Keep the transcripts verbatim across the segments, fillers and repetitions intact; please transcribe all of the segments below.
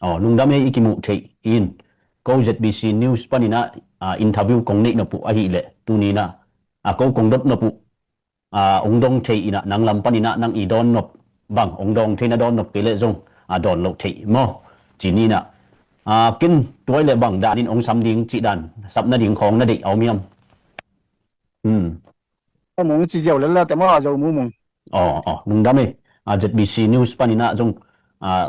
Aw, lungdam ei, i kimuh theih in, ko Z B C News panin ah, ah, interview kong neih nop uh ahih leh, tuni in ah, ah, ko kong dot nop uh, ah, hong dong thei in ah, nang lam panin ah, nang i dawn nop bang, hong dawng thei na dawn nop kei leh zong, ah, dawn loh thei maw? Ci ni in ah, ah, ken tua leh bang danin hong sam ding cih dan, sap nading khawng na deih a om hiam? Hmm. Aw, mung ci ziau lel la te maw, Zo Mu Mung. Aw, aw, lungdam ei. Ah, Z B C News panin ah zong, ah,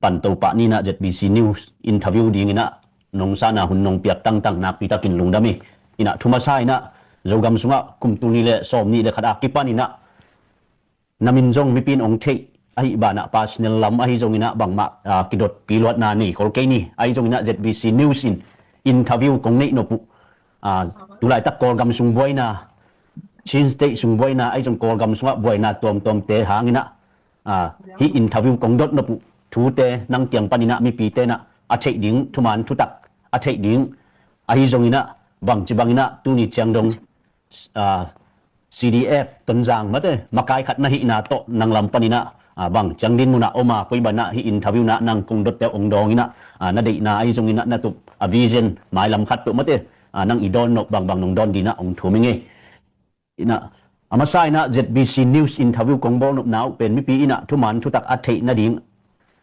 pan to pah ni in ah Z B C News interview dingin ah nong san a hun nong piak tangtang nakpi takin lungdam ei. In ah thu masa in ah Zogam sungah kum tul nih le sawm nih le khat a kipan in ah na min zong mipi in hong theih ahih banah personal lam ahi zongin ah bangmah, ah, kidotpi luatna nei khol kei ni. Ahi zongin ah Z B C News in interview kong neih nop uh, ah, tulaitak Kawlgam sung buaina, Chin State sung buaina, ahi zong Kawlgam sungah buaina tuamtuamte hangin ah, ah, hih interview kong dot nop uh thute nang kiang panin ah mipite in ah a theih ding thuman thutak a theih ding ahi zongin ah bangci bangin ah tuni ciang dong, ah, C D F Tonzang mate makai khat na hihna tawh nang lam panin ah, ah, bang ciang din mun ah om a, koi ban ah hih interview in ah nang kong dotte hong dawng in ah, ah, na deihna ahi zongin ah na tup a vision mailam khat peuh mate, ah, nang i dawn nop bangbang nong dawn dingin ah hong thum ing ei. In ah, a masa in ah Z B C News interview kong bawl nopna uh pen mipi in ah thuman thutak a theih nading,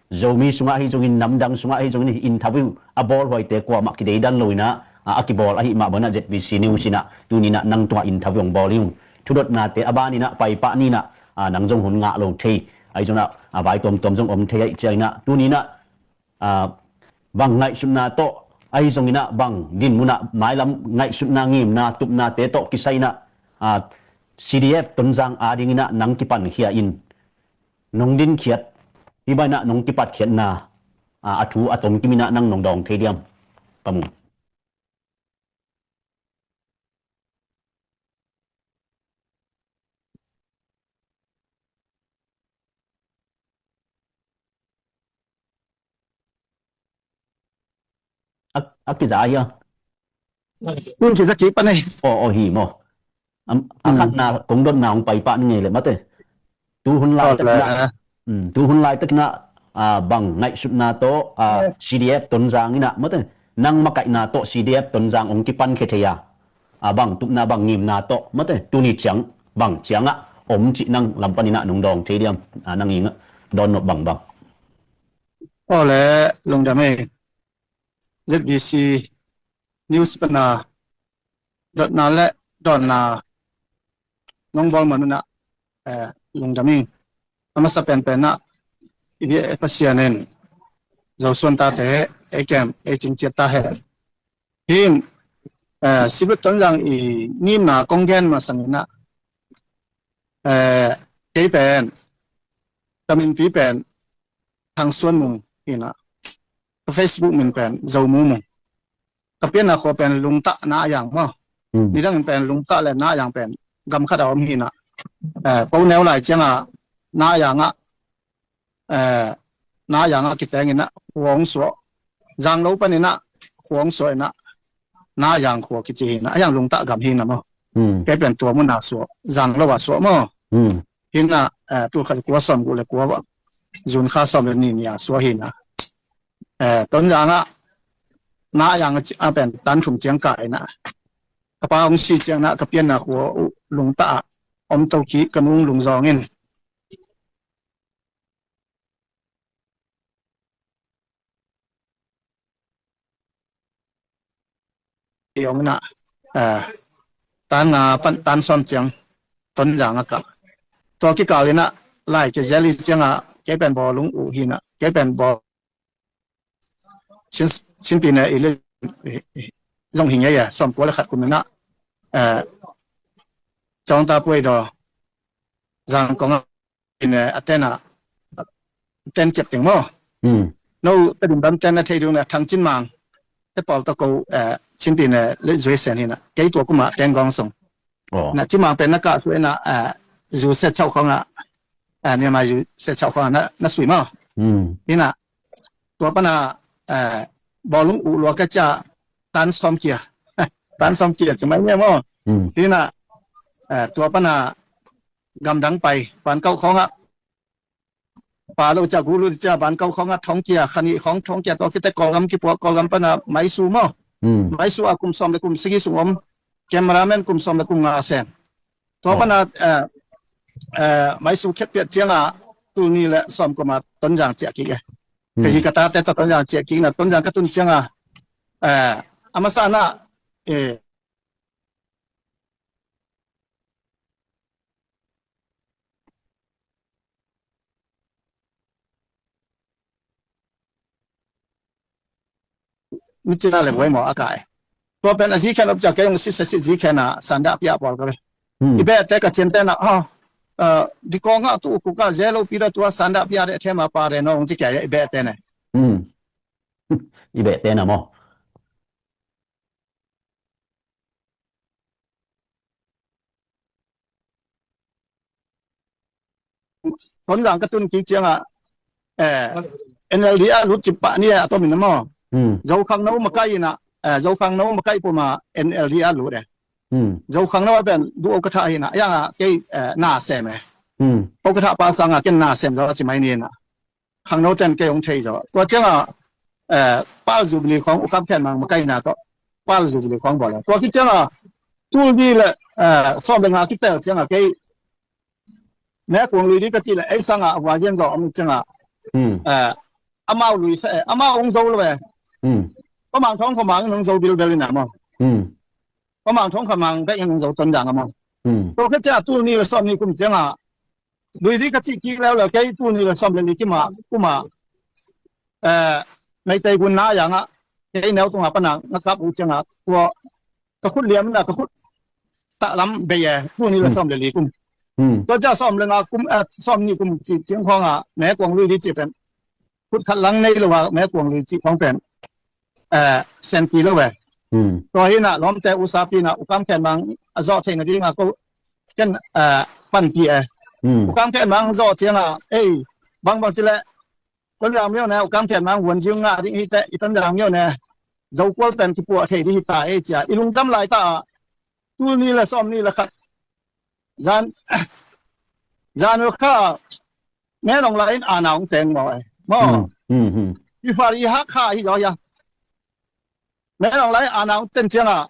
Zomi sungah ahi zongin, namdang sungah ahi zongin, interview a bawlhuaite kuamah kideidan lo in ah, a, a kibawl ahih mah bangin ah Z B C News in ah tuni in ah nang tungah interview hong bawl hi ung. Thudotnate a ban in ah paipah ni in ah, a, nang zong hun ngah lo thei. Ahi zongin ah, a, vai tuamtuam zong om thei ahih ciangin ah tuni in ah, a, bang ngaihsutna tawh ahi zongin ah bang din mun ah mailam ngaihsutna, ngimna, tupnate tawh kisai in ah, a, C D F Tonzang adingin ah nang kipankhia in nong dinkhiat, hih ban ah nong kipatkhiatna, a, a thu a tomkim in ah nang nong dawng thei diam? Ka mu. A, a kiza hia? Tun kiza kik pan ei. Aw, aw, hi maw. Am, a khatna kong dotna hong paipah ni ngei leh mate. Tu hun laitak in ah, tu hun laitak in ah, a, bang ngaihsutna tawh, a, C D F Tonzang in ah mate, nang makaihna tawh C D F Tonzang hong kipankhia thei a, a, bang tupna bang ngimna tawh mate, tuni ciang bang ciangah om cih nang lam panin ah nong dawng thei diam? A, nang i dawn nop bangbang. Aw le, lungdam ei. Z B C News pan a dotna le dawnna nong bawl man un ah, eh, lungdam ing. A masa penpen ah i biak Pasian in Zosuan tate ei kem ei cing ciat ta hen. Hih, eh, C D F Tonzang i ngimna kong gen masangin ah, eh, kei pen ka minpi pen Thang Suan Mung hi in ah, ka Facebook min pen Zo Mu Mung. Ka pianna khua pen Lungtah, Na Yang maw. Nidangin pen Lungtah le Na Yang pen gam khat a om hi in ah, eh, ko neu lai ciangah Na Yang ah, eh, Na Yang ah kiteng in ah khua hong suah. Zanglo panin ah khua hong suah in ah Na Yang khua kici hi in ah, a, Yang Lungtah gam hi in ah maw. Kei pen tua mun ah suah, Zanglo ah suah maw. Hi in ah, eh, tul khat kua sawm guk le kua, June kha sawm le nih ni a suah hi in ah, eh, Tonzang ah Na Yang ah pen tan thum ciang kah in ah, ka pa hong si ciang in ah ka pianna khua uh Lungtah ah om to kik, ka nu Lungzawng in i ong in ah, eh, tan nga pan tan sawm ciang Tonzang ah kah. Tua kikal in ah lai kizel hi ciangah kei pen bawlung uh hi in ah, kei pen bawl Chin, Chin Pyine i le, i, i, zong hi ngei a, sawm kua le khat kum in ah, eh, Cawngta Puai Daw, Zangkong ah in, eh, a ten a, a ten kiap teng maw. No Tedim bang ten a thei ding na Thang Cin Mang te pawl tawh ko, eh, Chin Pyine le zui sen hi in ah, kei tua kum ah Teng Gawng sung. Na Cin Mang pen na kah suah in ah, eh, zu se chauh khawng ah, eh, Myanmar zu se chauh khawng ah na, na sui maw. Hi in ah, tua pan ah, eh, bawlung uh lua ka ciah tan sawm kia. Tan sawm kia ci mai nia maw. Hi in ah, eh, tua pan ah gamdang pai, pan kauh khawng ah Pa lo cia gu lu cia ban kau khong a thong kia, khani khong thong kia, tua khite Kawlgam kipuak, Kawlgam pana Maisu maw. Hmm. Maisu a kum sawm le kum sagi sung om, cameraman kum sawm le kum nga sem. Tua pana, eh, eh, Maisu khet piat cianga, tul ni le sawm kuma Tonzang ciah kik e. Hmm. Ka hi ka tate ta Tonzang ciah kik na, Tonzang ka tun cianga, eh, a masa na, eh, mi cina le buai maw a kai. Tua pen a zikhen op cia kei ung sitsa sit zikhen a sanda pia pawl ka ve. Hmm. I behte ka ciante na, ah, ah, dikawng a tu uku ka zelo pi da tua sanda pia de thema pa de nong ci kei i behte ne. Hmm. I behte na maw. Tonzang ka tun kik cianga, eh, N L D a lut cip pah ni a tomin maw. Hmm. Zokhang no makai ina, eh, Zokhang no makai puma N L D a lut e. Hmm. Zokhang no a pen du o ka tha hina, yanga kei, eh, na sem e. Hmm. O ka tha pa sanga ken na sem zo ci mai ni na. Khangno ten kei hong thei zaw. Tua cianga, eh, Pal Jubilee khong ukam khen mang makaina tawh Pal Jubilee khong bawl. Tua ki cianga, tul di le, eh, sawm le nga kitel cianga kei ne kuang lui di ka ci le, ei sanga a vua zian zaw om cianga. Hmm. Eh, amau lui sa, eh, amau hong zo lo eh. Hmm. Pamang thong pamang hong zo bilbel ina maw. Hmm. Pamang thong pamang bek hong zo Tonzang a maw. Hmm. Tua ki cianga tul ni le sawm ni kum cianga, lui di ka cih kik leuleu kei tul ni le sawm le li kima, kuma, eh, Meitei gun na yanga, kei neu tunga pana nga kap uh cianga, tua ka khut liam na ka khut tah lam bei e, tul ni le sawm le li kum. Hmm. Tua cia sawm le nga kum, eh, sawm ni kum cih ciang khonga, ne kuang lui di cih pen. Khut khat lang nei lo a, me kuang lui cih khong pen, eh, sen pi lo ve. Hmm. Tua hina lawmte usapi na ukam khen mang a zawh theihna dinga ko ken, eh, panpi e. Hmm. Ukam khen mang zawh cianga, ei, bangbang cile, Tonzang myo ne, ukam khen mang vuan ziu nga ding hite, i Tonzang myo ne, Zokual pen kipuah thei di hita, ei cia, i lungdam lai ta, tul ni le sawm ni le khat. Zan, zan kha, Menong lai in ana hong teng maw, eh. Maw. Hmm, hmm, hmm. I far i hak kha hi zaw hia. Menong lai in ana hong ten cianga,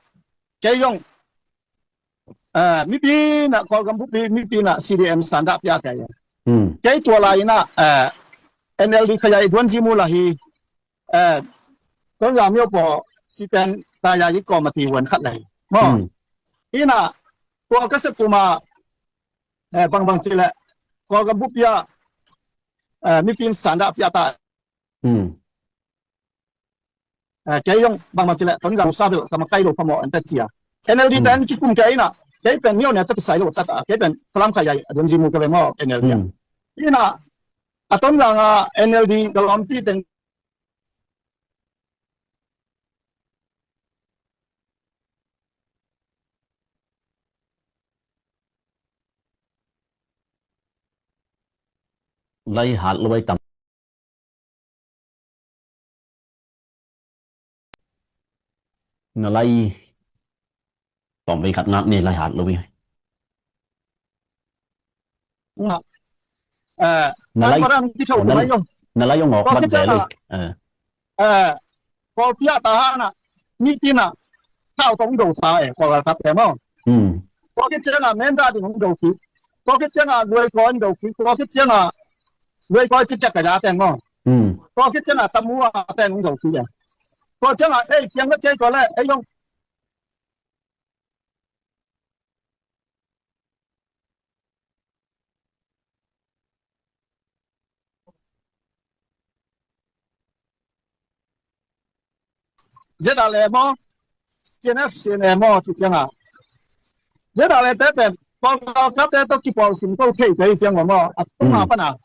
kei zong, eh, mipi na, Kawlgam bupi, mipi na C D M sanda pia kei. Hmm. Kei tua lai ina, eh, N L D khaya i duan zimu la hi, eh, Tonzang myo paw sipen taya i kawm a ti vuan khat la hi. Maw. Hmm. Ina, tua ka sep puma, eh, bangbang cile, Kawlgam bupia, eh, mipin sanda pia ta. Hmm. Eh, kei zong bangbang cile, Tonzang sa bil, kama kai lo pamawh anta cia. N L D ten kikum kei ina, kei pen myo ne ta kisai lo ta ta, kei pen Falam khaya i duan zimu ka ve maw, N L D a. Hmm. Ina, a Tonzang a N L D ka lawmpi teng Lai hat lo ai tam. Na lai tawm vei khat ngak ne lai hat lo i. Nga. Eh, na lai, na lai ong awk mat ve lo. Eh. Eh, Kawlpi ah ta hana, mipi na, thau tong do ta eh, Kawlgam kap te maw. Hmm. Tua khit cianga Menda ding hong do kik. Tua khit cianga Luaikaw hong do kik. Tua khit cianga Luaikaw ciciak ka ja teng maw. Hmm. Tua khit cianga Tamu a teng hong do kik eh. Tua cianga ei piang vet kei tua le ei hong. Zia dale maw, C N F, C N A maw, ci cianga. Zia dale te pen, Kawlgam kap te tawh kipawl sim ko thei thei ciang maw, a tunga pana.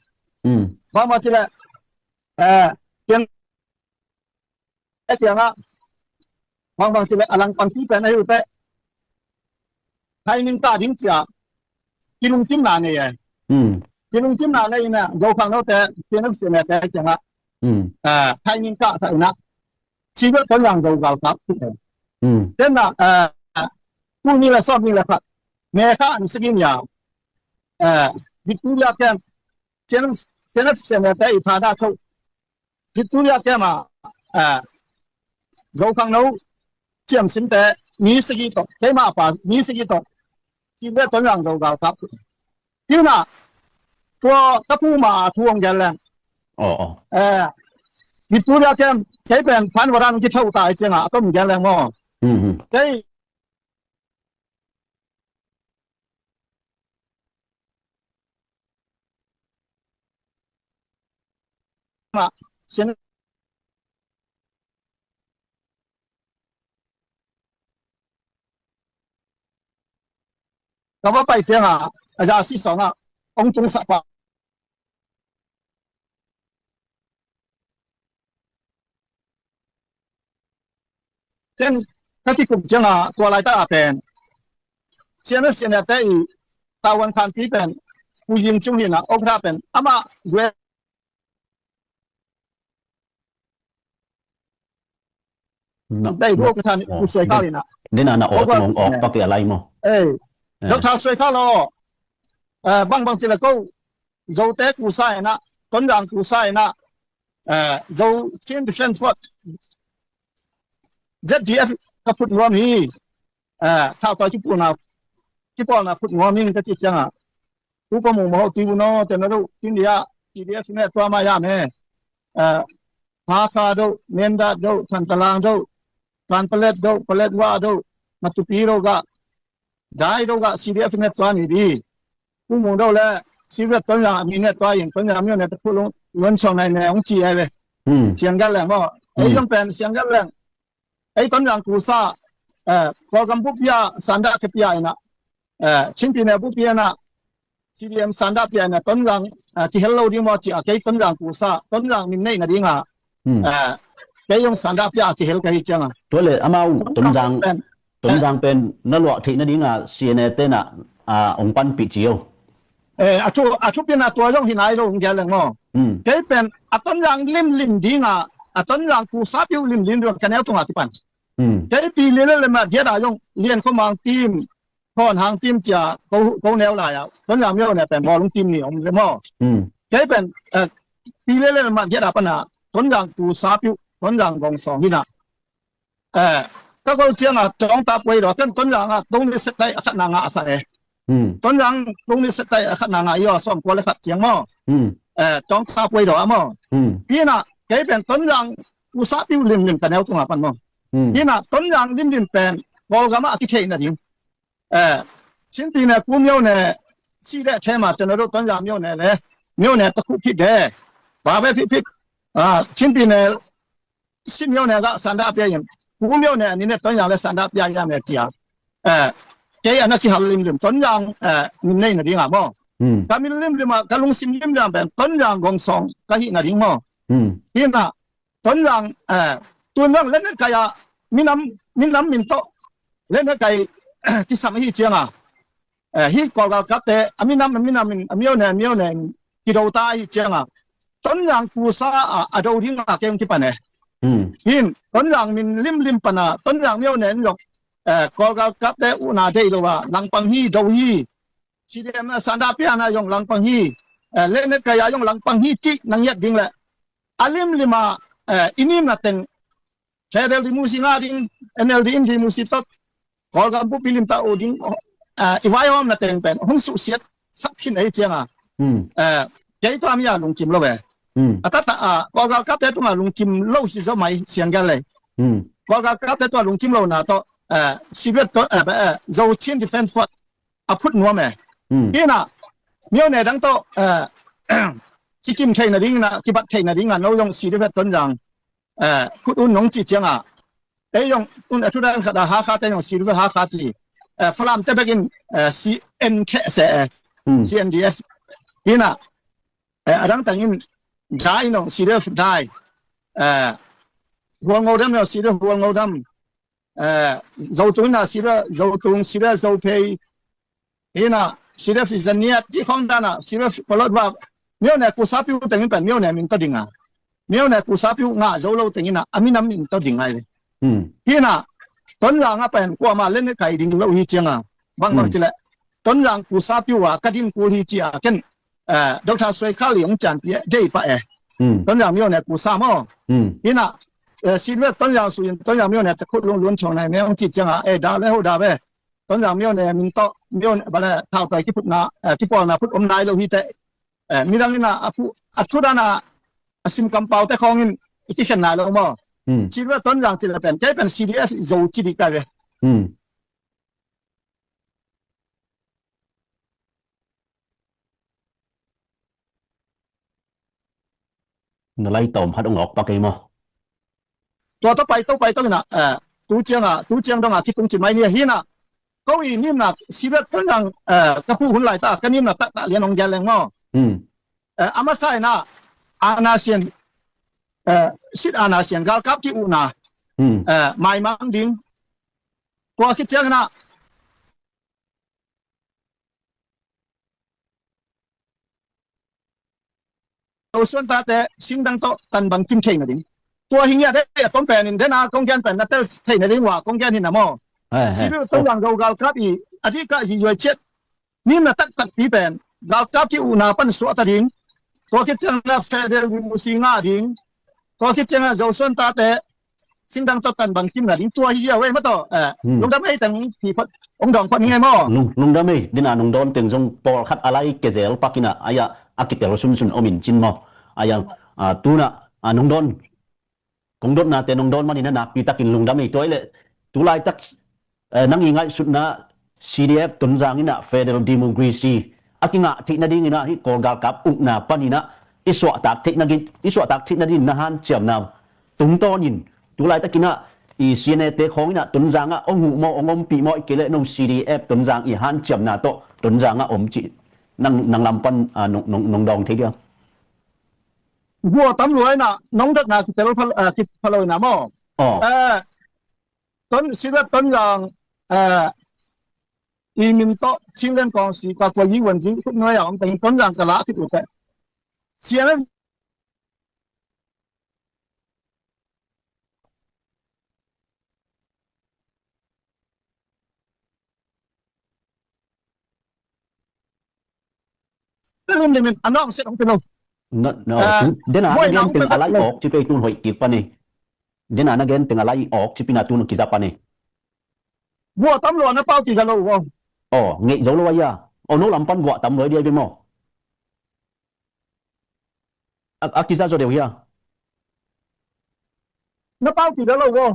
Bangma cile, eh, ciang, eh, cianga, bangbang cile, a langpang ci pen a hiu te. Thaining ta ding cia, kilungkimna nei e. Hmm. Kilungkimna nei ina, Zokhang note, C N F, C N A te cianga. Hmm. Ah, thaining ta ta ina. Civil Tonzang Zo galkap. Hmm. Tenna, ah, tul ni le sawm ni le khat. Mekha an sigin ya. Ah, Victoria ten. C N F, Kenneth Sianete i phana tho. Victoria Camp ah, eh, Zokhangno ciamsinte mi sigi tawh, keima pa mi sigi tawh, Chin le Tonzang Zo galkap. Ina, tua ka puma thu hong gen leng. Oh, oh. Eh, Victoria Camp, kei pen phan waran kitho ta i cianga, a tom gen leng maw. Hmm, hmm. Kei ma, sin ka va pai cianga, a za si sawngah, ong tungsak pa. Ken ka kikum cianga tua laita a pen Sianete, Sianete i tawan khanti pen Pu Ying Cung hina, okra pen ama gue dai duak ka than Pu Suai Kal hina. Dena na ok ong ok pa ke alai mo. Eh, Doctor Suai Kal lo. Eh, bang bang cila ko Zote kusa ina, Tonzang kusa ina, eh, Zo Chin Defense Force, Z D F ka phut nuam hi, eh, thau toi kipulna, kipawlna phut nuam hi ka ci cianga. Tu pa mung maho tui bu no, te na ro, tin dia, T D F ne tua ma ya me. Eh, Hakha do, Mindat do, Thantalang do, Kanpalet do, Paletwa do, Matupi do ga, Dai do ga C D F ne tua ni di. Pu Mung do le C D F Tonzang mi ne tua in Tonzang mi ne ta pulung lon chong nai ne ong ci ai ve. Hmm. Siang gal leng mo. Ei yong pen siang gal leng. Ei Tonzang kusa, eh, Kawlgam bupia sanda ke pia ina. Eh, Chinpi ne bupia na C D M sanda pia ina Tonzang, eh, kihel lo ding mo ci a kei Tonzang kusa, Tonzang min nei na dinga. Hmm. Eh, kei yong sanda pia kihel ka hi cianga. Tua le amau Tonzang, Tonzang pen na luah theih nadinga C N A te na, ah, ong panpih ci o. Eh, a thu, a thu pina tua zong hi nai lo ong gial leng maw. Hmm. Kei pen a Tonzang limlim dinga, a Tonzang kusa piu limlim ding ka neu tunga kipan. Hmm. Kei pi lele le ma dia da zong lian ko mang tim, thon hang tim cia ko, ko neu lai a. Tonzang mio ne pen bawlung tim ni om le maw. Hmm. Kei pen, eh, pi lele le ma dia da pana Tonzang kusa piu, Tonzang gong song hina. Eh, ka gol cianga tawng ta puai lo, ken Tonzang a tawng ni setai a khat na nga a sa e. Hmm. Tonzang tawng ni setai a khat na nga yo sawm kua le khat ciang maw. Hmm. Eh, tawng ta puai lo a maw. Hmm. Hina, kei pen Tonzang kusa piu limlim ka neu tunga pan maw. Hmm. Hina, Tonzang limlim pen Kawlgam a kithei na ding. Eh, Chinpi ne ku mio ne si de thema tena do Tonzang mio ne le. Mio ne ta khu phit de. Ba ve phit phit. Ah, Chinpi ne si mio ne ga sanda pia yin. Ku mio ne ni ne Tonzang le sanda pia ya me cia. Eh, kei ana kihal limlim Tonzang, eh, min nei na dinga maw. Hmm. Ka min limlim a, ka lungsim limlim a pen Tonzang gong song ka hi na ding maw. Hmm. Hina, Tonzang, eh, tun zong lenet kai a, minam, minam min to. Lenet kai, kisam hi cianga. Eh, hi Kawlgalkapte, a minam, a minam min, a mio ne, a mio ne, kido ta hi cianga. Tonzang kusa a, a do dinga keng kipan e. Hmm. Hin, Tonzang min limlim pana, Tonzang mio ne, en zong, eh, Kawlgalkapte una dei lo a, langpang hi, do hi. C D M a sanda pia na zong langpang hi. Eh, lenet kai a zong langpang hi, ci, nang yat ding le. A limlim a, eh, i nim na teng, Federal Democracy nga ding, N L D in Democracy tot, Kawlgam bupi lim ta u ding, eh, i vai hom na teng pen, hong suhsiat sak khin ei cianga. Hmm. Eh, kei tua mi a lungkim lo ve. Hmm. A tata a, Kawlgalkapte tunga lungkim lo si zo mai siang gal lei. Hmm. Kawlgalkapte tua lungkim lo na to, eh, Sibiat to, eh, eh, Zo Chin Defense Force, a phut nuam e. Hmm. Hina, mio ne dang to, eh, kikim thei na ding na, kibat thei na ding na, no zong si de vet Tonzang. Eh, khut un nong ci cianga. Ei zong un a thu dan khat a Hakha te zong si de vet Hakha ci. Eh, Falam te bekin, eh, C N K se, eh, hmm, C N D F. Hina, eh, a dang tangin dai nong si de vet dai. Eh, Hual Ngo Dam zong si de Hual Ngo Dam. Eh, Zotung na si de Zotung, si de Zophei. Hina, si de Fizaniat, ci khong dana, si de Palot va. Mio ne kusa piu tengin pen, mio ne min to dinga. Mio ne kusa piu nga zo lo tengina, a minam min to dinga i le. Hmm. Hina, Tonzang a pen, kuama lenet kai ding lo hi cianga. Bang bang, hmm, ci le. Tonzang kusa piu a, ka din kul hi cia, ken. Dr. Suai Khal i hong cianpih e, dei pah e. Tonzang myo ne kusa maw. Ina, Siluet Tonzang su in Tonzang myo ne te khut lung lun chong nai me hong cih cianga e, da le ho da ve. Tonzang myo ne min tawh myo ne bale thautai kiphutna, kipawlna phut om nai lo hi teh. Midang ina a phu a thu dana a sim kampaute khawngin i kikhen nai lo maw. Siluet Tonzang cih le pen kei pen C D F Zo ci dih kai ve. Na lai tawm khat hong awk pak ei maw? Tua tawh pai to pai to ina, tu cianga tu ciang donga kitung ci mai ni ahi ina. Ko i nimna Siluet Tonzang ka phu hun laita ka nimna taktak lian hong gel leng maw. A masa ina ana sian, sit ana sian galkap ki uhna maimang ding. Tua khit ciang ina Zo suan tate singdang tawh tanbang kim theih nading. Tua hi ngiat ei, a tom penin dena kong gen pen na tel theih nading ua kong gen hi na maw. Siluet Tonzang Zo galkap i a dihkah zizuai ciat nimna taktakpi pen galkap ki uhna pan suahta ding. Tua khit ciangna federal musi ngah ding. Tua khit cianga Zo suan tate singdang tawh tanbang kimna ding tua hi ziau ei maw tawh. Lungdam ei teng hi phot hong dawng phot hi ngei maw. Lungdam ei, dena nong dawn teng zong pawlkhat a lai kezel pak ina, aia a kitel sunsun om in cin maw. Aia tuna nong dawn kong dotnate nong dawn manin a nakpi takin lungdam ei. Tua i le tulaitak nang i ngaihsutna C D F Tonzang ina federal democracy a kingah theih nading ina hih Kawl galkap ukna pan ina i suahtak theih nading, i suahtak theih nading na hanciamna tungtawnin tulaitak ina i C N A te khawng ina Tonzang ah hong huh maw, hong ompih maw, i kei le no C D F Tonzang i hanciamna tawh Tonzang ah om cih nang, nang lam pan nong dawng thei dia. Gua tam lua ina nong dotna kitel phalo ina maw. Ton Siluet Tonzang i min tawh Chinland Council ka kua yi wan zing khut nuai a om teng Tonzang ka la khit uh teh. Sian a limlimin a nawng set hong pe lo. Dena na gen teng a lai awk ci pei tun hoih kik pan ei. Dena na gen teng a lai awk ci pina tun kiza pan ei. Guah tam lua na pau kiza lo uh aw. Aw, ngeih zo lo aia. Aw, no lam pan guah tam lua dia ve maw. A kiza zaw deuh hia. Na pau kiza lo uh aw.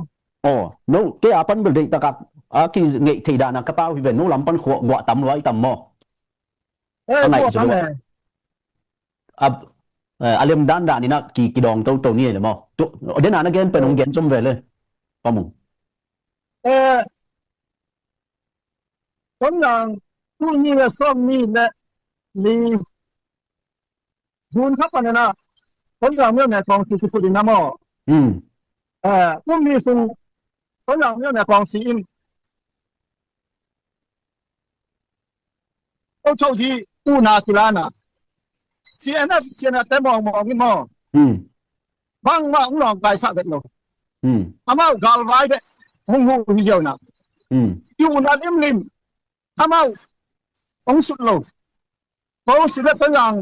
Aw, no kei a pan bel deih takak a kingeih thei dana ka pau hi ve, no lam pan guah tam lua i tam maw. A ngaih zo lo. A lem dandan ina kidawng toto ni ei le maw. Dena na gen pen hong gen com ve le. Pamung. Tonzang tul ni le sawm ni le li hun kha pan ina Tonzang myo ne kawng si kiphut ina maw. Kum ni sung Tonzang myo ne kawng si in Ko cho zi u na kilana C N F, C N F te mawngmawng in maw. Bangmah hong lawngkai sah vet lo. Amau galvai beh hong huh hi ziau na. I u na limlim amau hong sut lo. Ko si vet Tonzang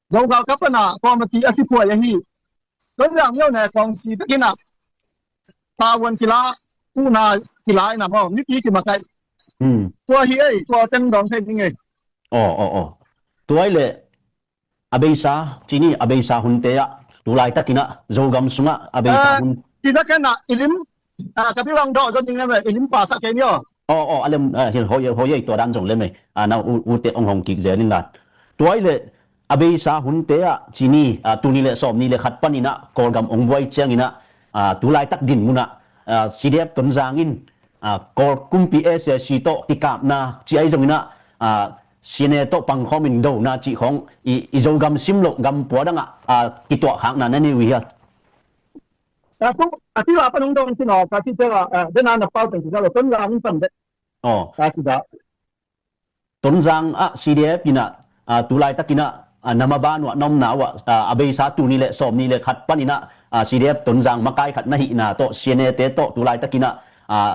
Zo galkap pana committee a kiphuai ahi. Tonzang myo ne kawng si bekin ah tavuan kila, u na kila ina maw, mipi kimakaih. Tua hi ei, tua teng dawng thei ding ei. Aw, aw, aw. Tua i le a beisa ci ni, a beisa hunte ah tu laitakin ah Zogam sungah a beisa hun. Ina ken ah i lim ka pi long dawh zaw ding em, i lim pasak kei ni aw. Aw, aw, a lem hi, hoi ei, tua dan zong lem ei. Na ute hong hong kik zel in la. Tua i le a beisa hunte ah ci ni, tul nih le sawm nih le khat panin ah Kawlgam hong buai ciangin ah tu laitak dinmun ah C D F Tonzang in Kawl kumpi S A C tawh kikapna ci ahi zongin ah C N A tawh pangkhawmin dona cih khawng i Zogam simloh gam pua dangah kituahkhakna na nei uh hia? A ti la pan hong dong cin aw, ka ci cia la dena na pau teng ci cia lo Tonzang in pan deh. Aw. Ka ci dah. Tonzang ah C D F in ah tu laitakin ah na maban uh ah na omna uh ah a beisa tul nih le sawm nih le khat panin ah C D F Tonzang makai khat na hihna tawh C N A te tawh tu laitakin ah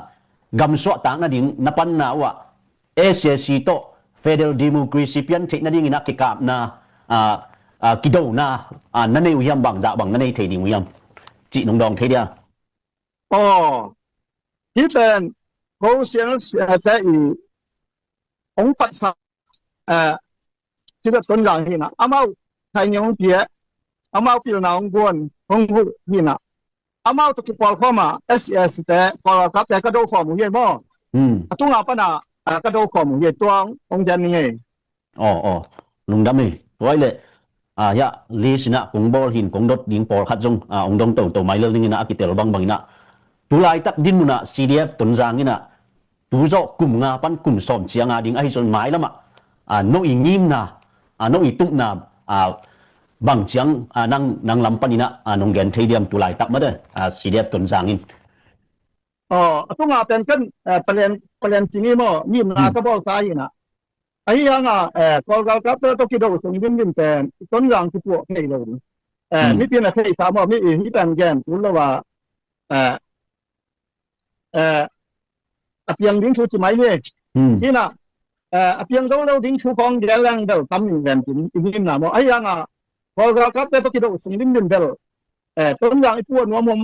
gam suahtak nading na panna uh ah S A C tawh federal democracy pian theih nadingin ah kikapna a, a, kidona, a, na nei uh hiam, bangzah bang na nei thei ding uh hiam? Cih nong dawng thei dia? Aw, hih pen ko siangsiate i hong patsa, eh, Tibet Tonzang hi na, amau training hong pia, amau pilna hong guan, hong huh hi na, amau tawh kipawlkhawm a, S C S te, pawlkapte ka do khawm uh hi maw? Hmm. A tunga pana, ah, ka do khawm uh hi, tua hong gen ning ei. Aw, aw. Lungdam hi. Tua hi leh, ah, hiah, list in ah kong bawl hin, kong dot ding pawlkhat zong, ah, hong dong toto mai lel ning in ah, a kitel bangbang in ah. Tu laitak dinmun ah C D F Tonzang in ah, tu zawh kum nga pan kum sawm ciang a ding ahi zong mailam ah, ah, nong i ngimna, ah, nong i tupna, ah, bang ciang, ah, nang, nang lam pan in ah, ah, nong gen thei diam tu laitak mate, ah, C D F Tonzang in. Aw, a tunga pen ken, eh, palen, palen cing hi maw, ngimna ka bawlsa hi na. Ahi hanga, eh, Kawl galkapte tawh kido sung dinmun pen Tonzang kipuah thei lo. Eh, mipi in a theihsa maw, mi i hih pen gen kul lo a, eh, eh, a piang ding thu ci mai ni. Hmm. Hi na, eh, a piang zo lo ding thu khawng gen leng bel tam in gen cin i ngimna maw. Ahi hanga, Kawl galkapte tawh kido sung dinmun bel, eh, Tonzang i puah nuam, nuam,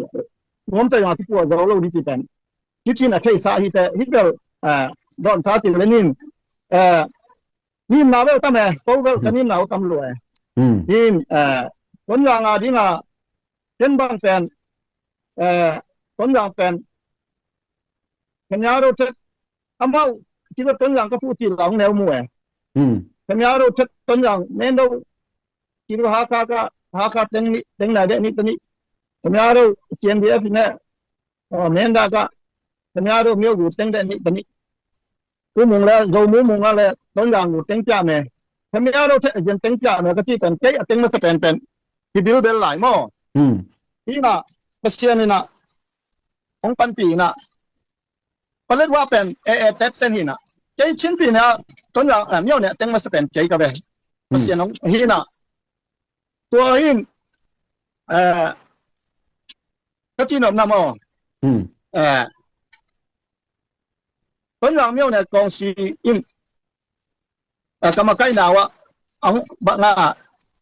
nuam tawh hanga kipuah zo lo ding ci pen. Hih cin a theihsa hi te, hih bel, eh, dawnsa ci le nin, eh, nimna bel tam e, ko bel ka nimna uh tam lua e. Hmm. Hin, eh, Tonzang a dinga, ken bang pen, eh, Tonzang pen, Kenya ro tet, amau, kilo Tonzang ka pu ti lang neu mu e. Hmm. Kenya ro tet Tonzang, nen do, kilo Hakha ka, Hakha teng ni, teng na de ni, teni. Kenya ro, C N D F ne, Aw, menda ka, Khamiaro myo gu teng de ni, teni. Ku mung le, Zo mu mung le, Tonzang gu teng pia me. Khamiaro te, jen teng pia me, ka ci pen, kei a teng masa pen pen. Ki bil bel lai maw. Hmm. Hi na, Pasian in a, hong panpih in a. Palet wa pen, e, e, tet ten hi na. Kei Chin pi na, Tonzang, eh, myo ne, teng masa pen, kei ka ve. Hmm. Pasian hong, hi na. Tua hin, eh, ka ci nop na maw. Hmm. Eh, Tonzang myo ne kawng si in, eh, ka makaihna uh ah, ang bang a,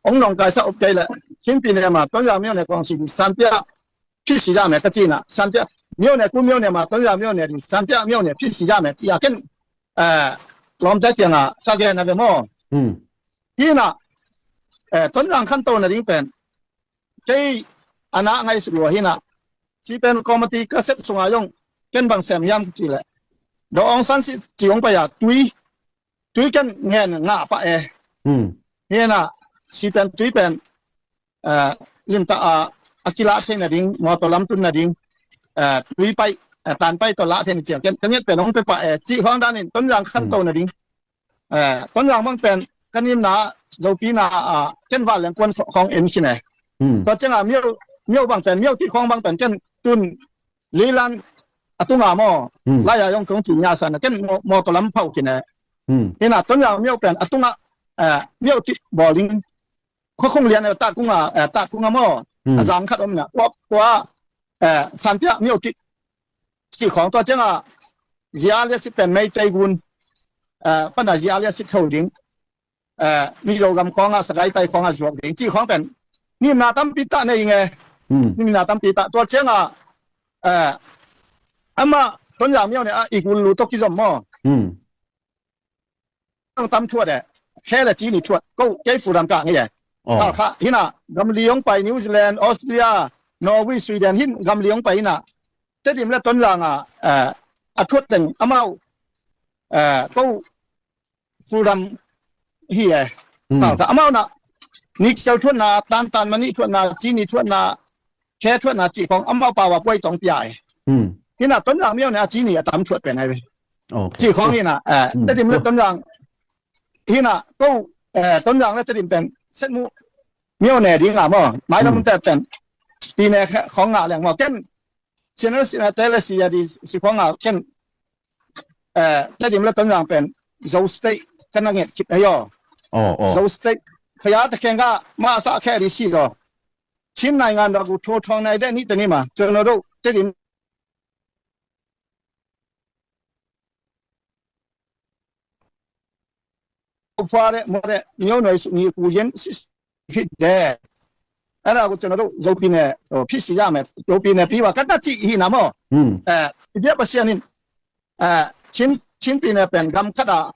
ong nong kaisa up kei le, Chin pi ne ma, Tonzang myo ne kawng si di, sanpia, phi si ya me ka ci na, sanpia, myo ne ku myo ne ma, Tonzang myo ne di, sanpia, myo ne, phi si ya me, ci a ken, eh, lawmte kiang a, ka gen a ve maw. Hmm. Hi na, eh, Tonzang khanto na ding pen, kei a na ngaihsut lua hi na, ci pen committee ka sep sung a zong, ken bang sem hiam ci le. Daw Aung San ci, ci ong pai a tui, tui ken ngen ngah pah e. Hmm. Hi na, ci pen tui pen, eh, limtak a, a kilah theih na ding, mawtaw lam tun na ding, eh, tui pai, eh, tan pai tawh lah theih na ciang, ken, ka nget pen ong pe pah e, ci khawng dan in, Tonzang khanto na ding. Eh, Tonzang bang pen, ka nimna, Zopi na, ah, ken val leng kuan khawng en khin e. Hmm. Tua ciang a, myo, myo bang pen, myo kik khawng bang pen, ken tun, lilan, a tunga maw, hmm, lai a yong kong ci nya san, ken maw, mawtaw lam phau khin e. Hmm. Hi na, Tonzang myo pen, a tunga, eh, myo kik bawl ding, khuakhung lian e, tat kung a, eh, tat kung a maw, hmm, a zang khat om na, kua, kua, eh, sanpia myo kik, kik khawng tua ciang a, zia lia sit pen Meitei gun, eh, pan a zia lia sit tho ding, eh, Mizo gam khawng a, Sagaing tai khawng a zuak ding, ci khawng pen, nimna tampi ta nei nge, hmm, nimna tampi ta, tua ciang a, eh, ama, Tonzang myo ne a, i gul lu to kizom maw. Hmm. Ang tam thuat e, khe le ci ni thuat, ko, kei Fulam ka ngi e. Oh. Ka kha, hi na, gam li ong pai New Zealand, Australia, Norway, Sweden, hin gam li ong pai hi na. Tedim le Tonzang a, eh, a thuat teng amau, eh, ko, Fulam hi e. Hmm. Ka kha, amau na, nickel thuat na, tantan mani thuat na, ci ni thuat na, khe thuat na ci khawng amau pau a puai tong pia e. Hmm. Hi na Tonzang myo ne a ci ni a tam thuat pen ai ve. Okay. Ci khawng hi na, eh, hmm, Tedim le Tonzang. Hi na, ko, eh, Tonzang le Tedim pen, set mu, myo ne ding a maw. Mai lam, hmm, te pen. Pi ne khe, khawng ngah leng maw. Ken, sian le sian te le si a di si khawng ngah, ken, eh, Tedim le Tonzang pen, Zo State, ka na nget khit a yo. Oh, oh. Zo State. Khaya te khen ka, ma sa khe di si lo. Chin nai ngan da gu tho thong nai de ni te ni ma. Cho no do, Tedim. Phua de, mo de, myo noi su ni ku yen si hi de. Era ku chana do, Zopi ne, o, phi si ya me, Zopi ne pi wa, kan na chi hi na mo. Hmm. Eh, i bia Pasian in, eh, Chin, Chin pi ne pen gam khat a,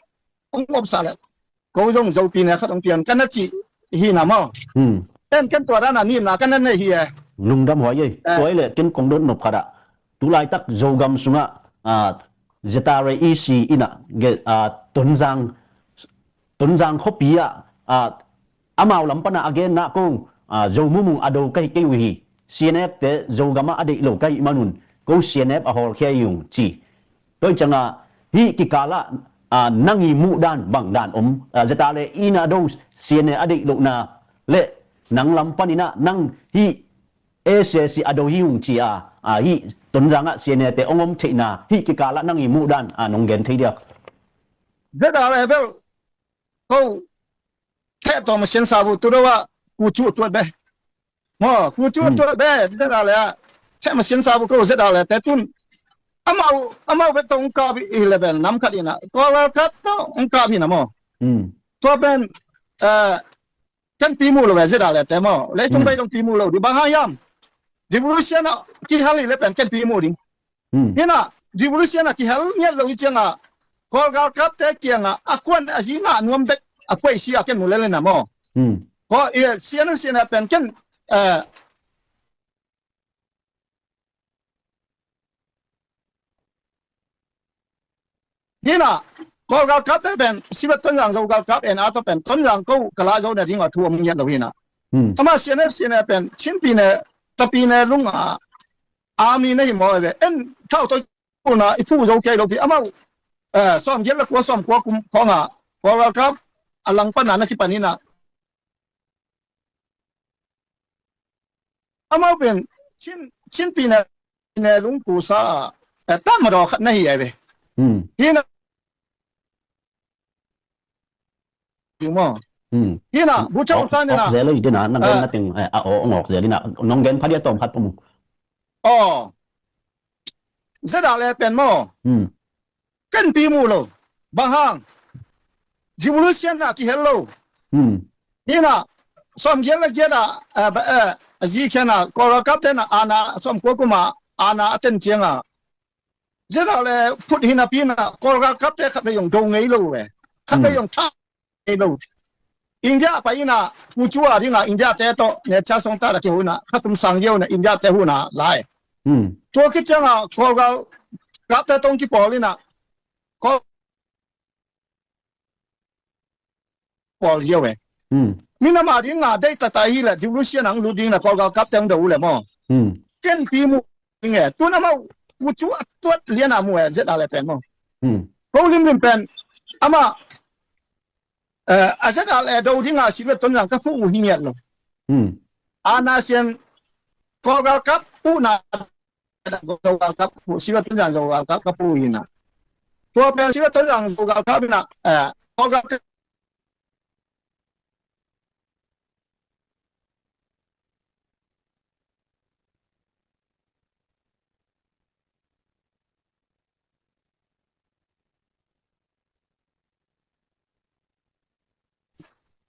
ong op sa le. Ko zong Zopi ne khat ong pian, kan na chi hi na mo. Hmm. Ken, ken tua dan a nim na kan na nei hi e. Lungdam huai ei. Eh. Tua i le ken kong dot nop khat a. Tulaitak Zogam sungah, ah, Z R A E C in a, ge-, ah, Tonzang, Tonzang khuapi ah, ah, amau lam pan a a genna ko, ah, Zo mumung a do ka hi kei uh hi. C N F te Zogam ah a deih lo ka hih manun, ko C N F a hawlkhia hi ung ci. Tua hi ciangah, hih kikalah, ah, nang i muhdan bangdan om, ah, Z R A E in a do C N A a deih lohna le nang lam panin ah nang hih S A C a do hi ung ci a, ah, hih Tonzang ah C N A te ong om theihna, hih kikalah nang i muhdan, ah, nong gen thei diak. Z R A bel ko theh tawm a sian sa bu tu do ah ku cu tuat be. Mo, ku cu tuat be, Z R A, theh ma sian sa bu ko Z R A te tun. Amau, amau be tong ka bi eleven nam khat in a. Ko la ka tong ka bi na mo. Hmm. Tua pen, eh, kan pi mu lo ve Z R A te mo. Leitung bai dong pi mu lo di bang hang hiam. Revolution a kihal hi le pen kan pi mu ding. Hmm. Hina, revolution a kihal ngiat lo hi cianga, Kawl galkapte kianga a khuan a zi ngah nuam bek a phuai si a ken mu lel hina mo. Hmm. Ko, eh, sian sian a pen ken, eh, hina, Kawl galkapte pen, sibat Tonzang Zo galkap en a to pen, Tonzang ko kala zo na ding a thu om ngiat lo hina. Hmm. Ama sian sian a pen, Chin pi ne, ta pi ne lung a, army na hi mo ve. En thau to na i phu zo kei lo pi amau. Eh, sawm giat le kua sawm kua kum khawng a Kawl galkap a lang pan a na kipan hina. Amau pen Chin, Chin pi ne, ne lung ku sa a, eh, tam ma do khat na hi ai ve. Hmm. Hina. Mo. Hmm. Hina, bu chong san hina. Zel lo hina, nang na ting, eh, a o ngok zel hina, nong gen pha dia tom khat pa mu. Oh. Z R A pen mo. Hmm. Kan pi mu lo. Bang hang. Revolution na kihel lo. Hmm. Hina, sawm giat le giat a, eh, ba, eh, a zi khian a, Kawl galkapte na, ana, sawm kua kum a, ana a ten cianga. Z R A phut hina pi na, Kawl galkapte khat vei zong do ngei lo ve. Khat vei zong tha ngei lo. India pai hina, ku cu a dinga, India te to, ne cha song ta la ki huna, khat tum sang yeu na, India te huna lai. Hmm. Tua ki cianga, Kawl galkapte tong kipawl hina, Kawl pawl ziau e. Hmm. Minam a ding a deih tatai hi le, revolution ang lu ding na Kawl galkapte ang do le maw. Hmm. Ken pi mu ding e. Tun amau, ku cu a tuat lian a mu e, Z R A pen maw. Hmm. Ko limlim pen, ama, eh, a Z R A do ding a si ve ton zang ka fu u hi ngiat lo. Hmm. A na sian, Kawl galkap, u na Zo galkap, siva tun zang zo galkap ka pu hina. Tua pen siva tun zang zo galkap hina, eh, zo galkap.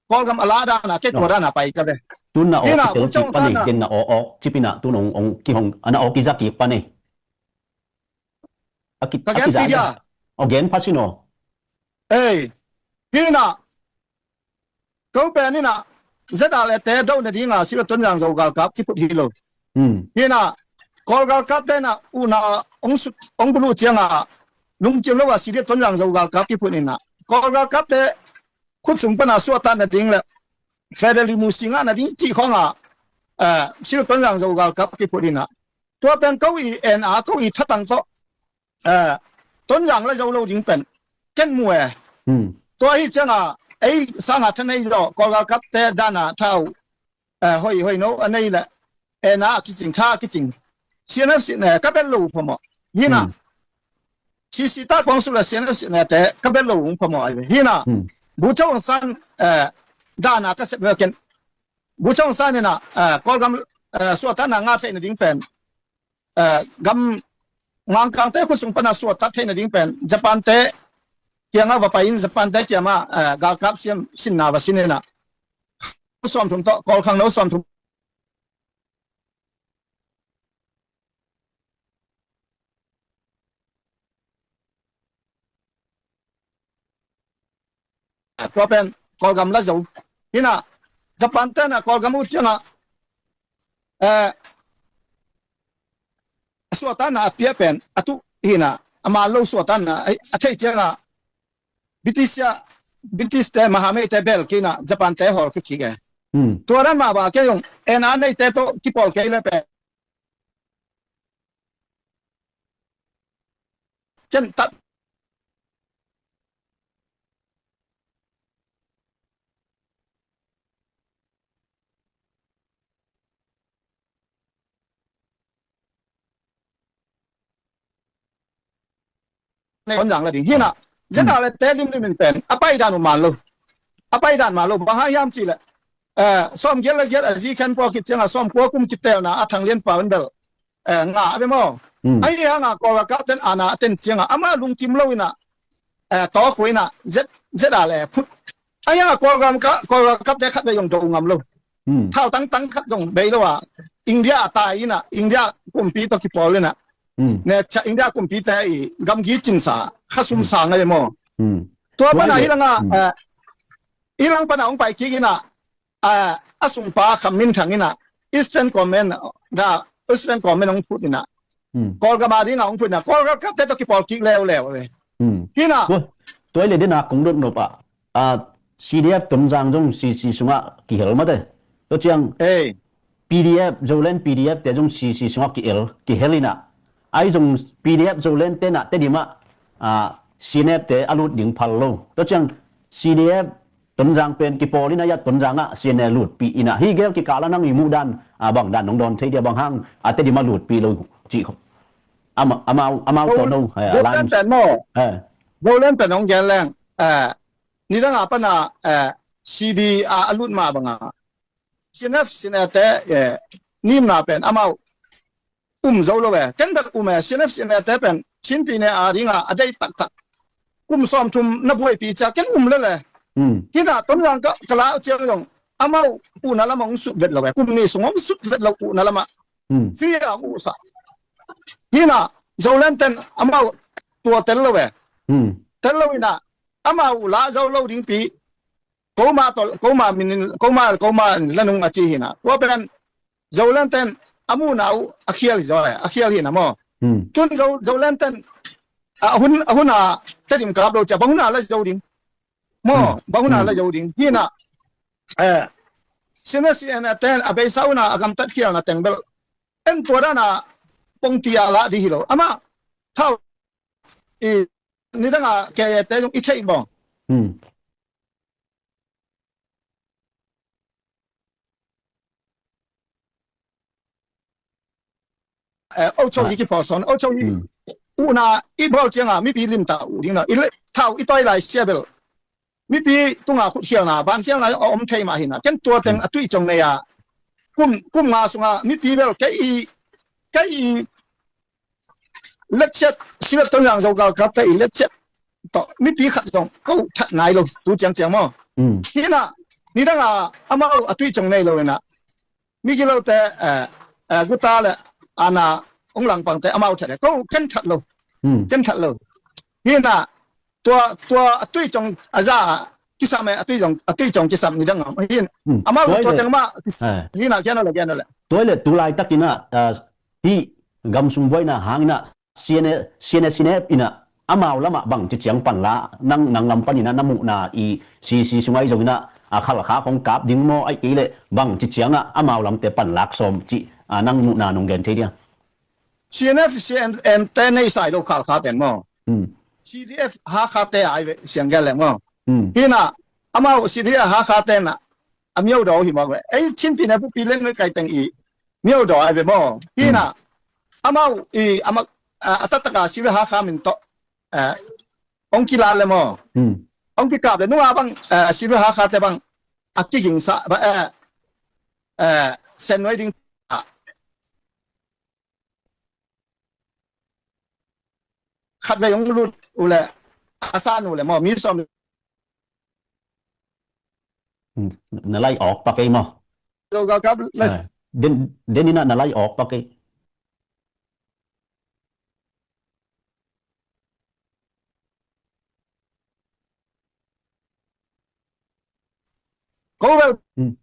Kawlgam a la dana, kei tua dana pai ka ve. Tun na aw kitel kik pan ei, den na aw aw cipina tun ong, ong kihong, ana aw kiza kik pan ei. A ki, ka a gen kiza ki dia. Aw gen pha sin aw. Ei, hina, ko pen hina, Z R A te do na dinga, sila ton zang zo galkap kiphut hi lo. Hmm. Hina, Kawl galkap te na, una, ong sut, ong bulu cianga, lungkim lo a, sila ton zang zo galkap kiphut hina. Kawl galkap te, khut sung pana suata na ding le, federal mu singa na ding ci khonga, eh, sila ton zang zo galkap kiphut hina. Tua pen ko i en a, ko i thatang to, eh, ton zang la zo lo ding pen, ken mu e. Hmm. Tua hi cianga, ei sanga thanei zo, Kawl galkap te dana thau, eh, hoi, hoi no, a nei le, eh, na kicing, tha kicing. C N F C ne, ka bel lo pha maw. Hina. Hmm. C C ta kong su le C N F C ne te, ka bel lo pha maw ai ve. Hina. Hmm. Bu chong san, eh, dana ka sep ve ken. Bu chong san hina, eh, Kawlgam, eh, suata na nga thei na ding pen. Eh, gam ngangkang te khut sung pana suata thei na ding pen. Japan te, kiangah va pai in, Japan te kiangah, eh, galkap siam sinna va sin inah, sawmthum tawh, Kawlkhangno sawmthum. Tua pen Kawlgam la zo. Hinah Japan tenah Kawlgam uh ciangah, eh, a suahtakna a pia pen a tuh hinah, a man lo suahtakna a, a theih ciangah, British ah, British te, Mahamei te bel kei inah Japan te hawl kik kik e. Hmm. Tua dan mah bang a kei zong ena neite tawh kipawl kei le pen ken tat Tonzang la ding hinah. Zeta le te limlim in pen a paidan uh man lo. A paidan man lo, bang hang hiam cihleh, eh, sawm giat le giat a zi khen pua khit ciangah sawm kua kum kitelna a Thang Lian Pau in bel, eh, ngah a ve maw. Ahi hangah Kawlgam kap ten ana a ten ciangah amah lungkim lo inah, eh, tawk uh inah zet, zet a le phut. Ahi hangah Kawlgam ka, Kawlgam kap te khat ve zong do ngam lo. Thau tangtang khat zong bei lo a, India a tai inah, India kumpi tawh kipawl inah, ne cha India kumpi te i gamgi cinsa khasum sa ngai maw. Tua pana hi langa, eh, hi lang pana hong pai kik inah, a, a sungpa Kham Min Thang inah Eastern Command, da Eastern Command hong phut inah, Kawlgam a dingah hong phut inah Kawlgam kap te tawh kipawl kik leuleu ve. Hinah. Tua, tua i le dena kong dot nop ah, a, C D F Tonzang zong C C sungah kihel mate. Tua ciang P D F, Zoland P D F te zong C C sungah kihel, kihel inah. Ai zong P D F Zoland tenah Tedim ah, a, C N F te a lut ding phal lo. Tua ciang C D F Tonzang pen kipawl inah, ya Tonzang ah C N A lutpih inah, hi gel kikal a nang i muh dan, a, bang dan nong dawn thei dia, bang hang a Tedim a lutpih lo cih khop. Ama, amau, amau tawh no, eh, Zoland pen maw. Eh. Zoland pen hong gen leng, eh, nidang a pana, eh, C B a, a lut mah banga C N F, C N A te, eh, nimna pen amau um zo lo e. Ken bel um e, C N F, C N A te pen Chin pi ne a dinga a dei taktak. Kum sawmthum na buaipi cia ken um lele. Hinah Tonzang ka, ka la ciang zong amau uhna lamah hong sut vet lo e. Kum ni sung hong sut vet lo uhna lamah. Free a hong uhsa. Hinah Zoland ten amau tua tel lo e. Tel lo inah amau la zo lo dingpi. Koma tol, koma min, koma, koma la nung a ci hinah. Tua pen Zoland ten a muhna uh a khial hi zaw e, a khial hinah maw. Tun Zo, Zoland ten a hun, a hun a Tedim kap lo cia, bang hun a la zo ding. Maw, bang hun a la zo ding. Hinah, eh, C N A, C N A ten a beisa hun a a gamtat khialna teng bel en tua dan a pongti a lah ding hi lo. Amah thau i nidang a K A te zong i theih bawng. Eh, ocho hi kipawl sawn, ocho hi uhna i bawl cianga mipi limta uh ding na, i le thau i tawi lai sia bel mipi tunga khutkhialna, bankhialna a om thei mah hina. Ken tua teng a tuih cong nei a kum, kum nga sunga mipi bel kei i, kei i letset, silat Tonzang Zo galkapte i letset tawh mipi khat zong ko that nai lo tu ciangciang maw? Hina nidanga amau a tuih cong nei lo hina migilote, eh, eh, guta le ana ong langpangte amau that e, ko ken that lo. Ken that lo. Hina tua, tua a tuih cong a za a kisam e, a tuih cong, a tuih cong kisam nidang am hin amau tua teng mah hina kian ole, kian ole. Tua le tulai takina, ah, hi gamsung buaina hangina C N A, C N A, C N F ina amau lamah bang ci ciang panla, nang, nang lam panina na muhna i C C sungai zongina a khalkha khong kap ding maw, ai kei le bang ci cianga amau lamte panlak sawm ci, a, nang muhna nong gen thei dia? C N F, C N N te nei sai lo khalkha ten maw? C D F Hakha te ai ve siang gen leng maw? Hina amau C D F Hakha tena a miau daw hi maw ve? Ei Chinpi ne pupi len kai teng i miau daw ai ve maw? Hina amau i ama, a, a taktaka C D F Hakha min tawh, a, ong kila le maw? Ong kikap le nunga bang, a, C D F Hakha te bang a kigingsa ba, a, a, sen nuai ding a khatvei hong lut uh leh a sa nu le maw, mi sawm. Hmm, na lai awk pak ei maw? Zo galkap le. Ah, den, den ina na lai awk pak ei. Ko bel. Hmm.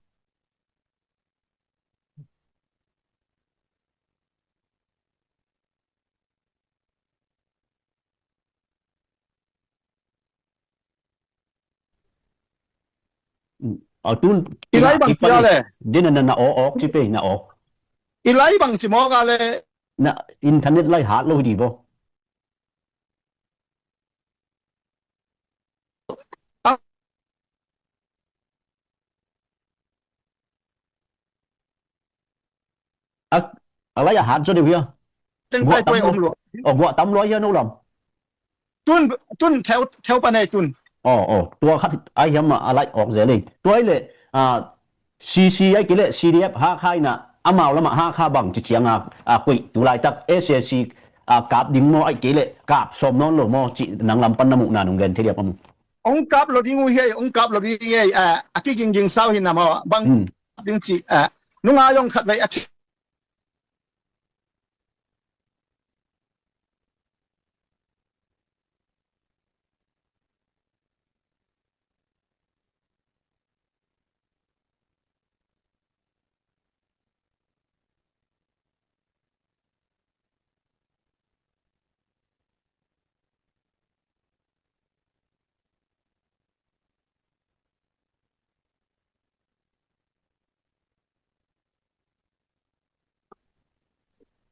A tun i lai bang ci a le. Dina na na awk awk ci pe na awk. I lai bang ci mawk a le. Na internet lai hat lo hi di bo. A, a, a lai a hat zaw deuh hia? Teng guah tai tam puai lua. Om lua. Aw, guah tam lua hia no lam? Tun, tun theu, theu pan ei tun. Aw, aw, tua khat ai hiam a lai awk zel ei. Tua i le, a, C C ai kei le C D F Hakha ina amau lamah Hakha bang ci cianga, a, kuih tu laitak S A C, a, kap ding maw ai kei le kap sawm nawn lo maw ci nang lam pan na muhna nung gen thei diam a mu. Ong kap lo ding uh hi ei, ong kap lo ding hi ei, a, a kiging ging sau hi na maw bang. Hmm. Ding ci, a, nunga yong khat vei a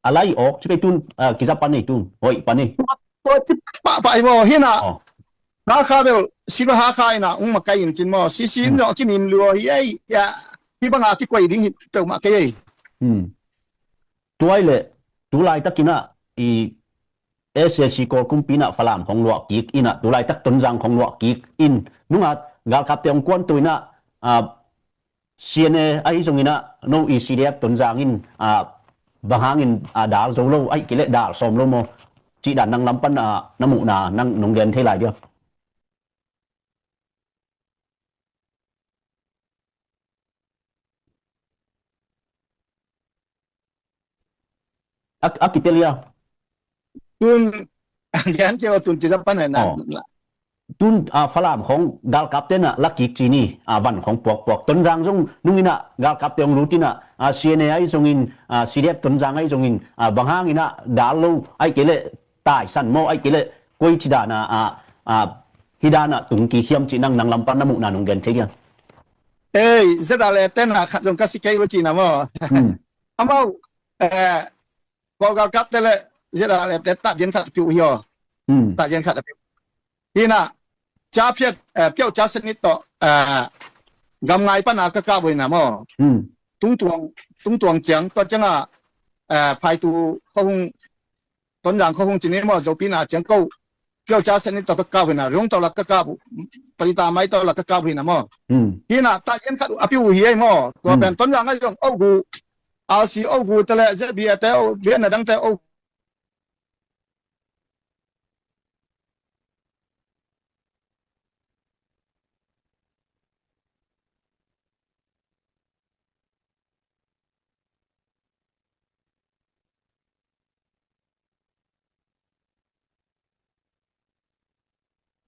A lai awk ci kei tun, a, kiza pan ei tun, hoih pan ei. Tua ci pahpah ei maw, hina. Aw. Hakha bel, Silva Hakha ina, ung makai in cin maw, C C in zong a kinim lua hi ei, ya, hi banga kikoi ding hi peuhmah kei ei. Hmm. Tua i le, tu laitak ina, i S A C Kawl kumpi ina Falam khong luah kik ina, tu laitak Tonzang khong luah kik in, nunga galkapte ong kuanto ina, a, C N A ahi zongin ah, no i C D F Tonzang in, ah, bang hangin, ah, dal zo lo, ahi kei leh dal sawm lo maw? Cih dan nang lam pan, ah, na muhna nang nong gen thei lai diam? A, a kitel ia. Tun, gen kei aw tun ci za pan na. Aw. Tun, a, Falam khong galkap ten a la kik ci ni, a, van khong puakpuak. Tonzang zong nung in a galkap te hong lut in a, a, C N A ahi zongin, a, C D F Tonzang ahi zongin, a, bang hangin a dal lo, ahi kei leh taisan maw, ahi kei leh koi ci dan a, a, a, hi dan a tung kik hiam cih nang, nang lam pan na muhna nong gen thei diam? Ei, Z R F ten a khat zong ka si kei uh ci na maw. Hmm. Amau, eh, Kawl galkap te le Z R F te tahzian khat a peuh hi aw. Hmm. Tahzian khat a peuh. Hi na, ca phiat, eh, peuh ca sanit tawh, eh, gamngai pan a ka kap uh hi na maw. Hmm. Tungtuang, tungtuang ciang, tua ciang a, eh, phaitu khuahung, Tonzang khuahung ci ni maw, Zopi na ciang ko. Peuh ca sanit tawh ka kap uh hi na, Rungtau lak ka kap uh, Palita mai tawh lak ka kap uh hi na maw. Hmm. Hi na, tahzian khat a peuh uh hi ei maw. Tua pen Tonzang ahi zong, oh gu, R C oh gu te le, Z B A te, oh, bian na dang te, oh.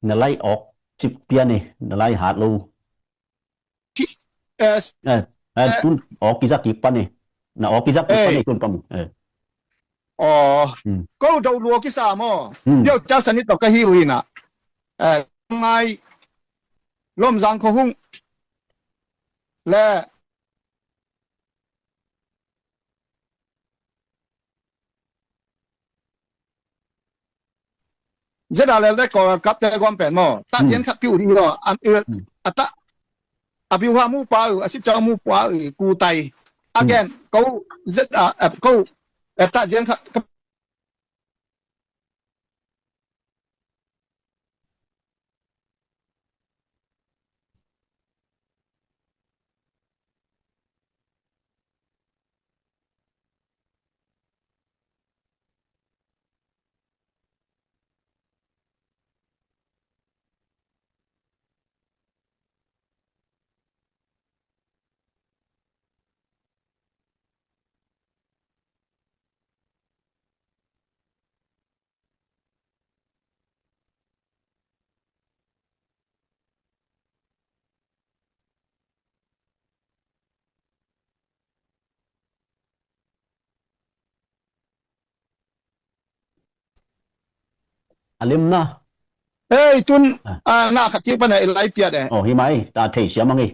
Na lai awk cip pian e, na lai hat lo. Ki-, eh, eh, eh, eh, tun awk kizak kik pan e. Na awk kizak kik pan e, eh, tun pan mu. Eh. Aw. Hmm. Ko do lua kisa maw. Hmm. Peuh ca sanit tawh ka hi uh hi na. Eh, ngai Lomzang khuahung le Z R F le Kawl galkap te gawm pen maw. Tahzian khat peuh ding hi aw. A, a ta, a biuha mu pa uh, a sitcang mu pa uh, ku tai. Again, ko Z R F, ko, eh, tahzian khat ka A lemna. Ei, tun, ah, na khat kik pana i lai piat e. Oh, hi mai, ta thei siam ang i.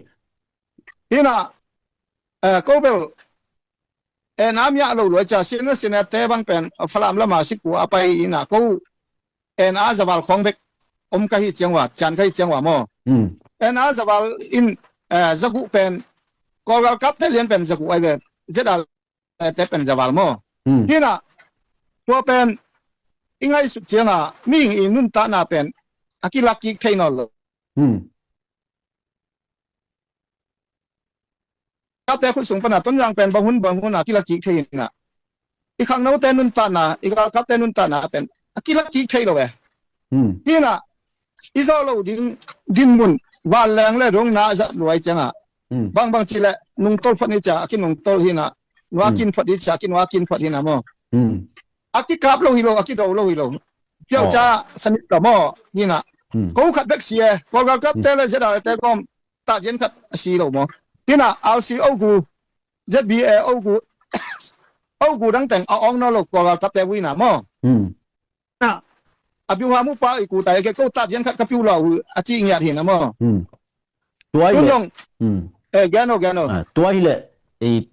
Hina, eh, ko bel, eh, na miah lo luai cia, sina sina te bang pen, Falam lama siku a pai ina ko, eh, na zaval khong bek om ka hi ciang wa, cian ka hi ciang wa maw. Hmm. Eh, na zaval in, eh, zagu pen, Kawlgal kap te lian pen zagu ai be, zedal te pen zaval maw. Hmm. Hina, tua pen, i ngaihsut cianga, mihing i nuntakna pen, a kilak kik thei nawn lo. Hmm. Kapte khut sung pana Tonzang pen bang hun bang hun a kilak kik thei hina. I khangnote nuntakna, i galkapte nuntakna pen, a kilak kik thei lo e. Hmm. Hina, i zawh lo ding, dinmun, vanleng le dong na zat luai cianga. Hmm. Bang bang ci le, nungtol phot ni cia, a kinungtol hina. Nuakin phot ni cia, a kinuakin phot hina maw. Hmm. A kikap lo hi lo, a kido lo hi lo. Piau ca sanit ka maw, hina. Hmm. Ko khat bek si e, Kawlgal kapte le zedal te gom, ta zian khat a si lo maw. Hina, R C O gu, Z B A O gu, O gu dang teng a ong nawn lo, Kawlgal kapte vui na maw. Hmm. Na, a biu ha mu pa i ku tai ke ko ta zian khat ka piu lo hu a ci ngiat hi na maw. Hmm. Tua hi le. Tun zong. Hmm. Eh, gen o, gen o. Ah, tua hi le, i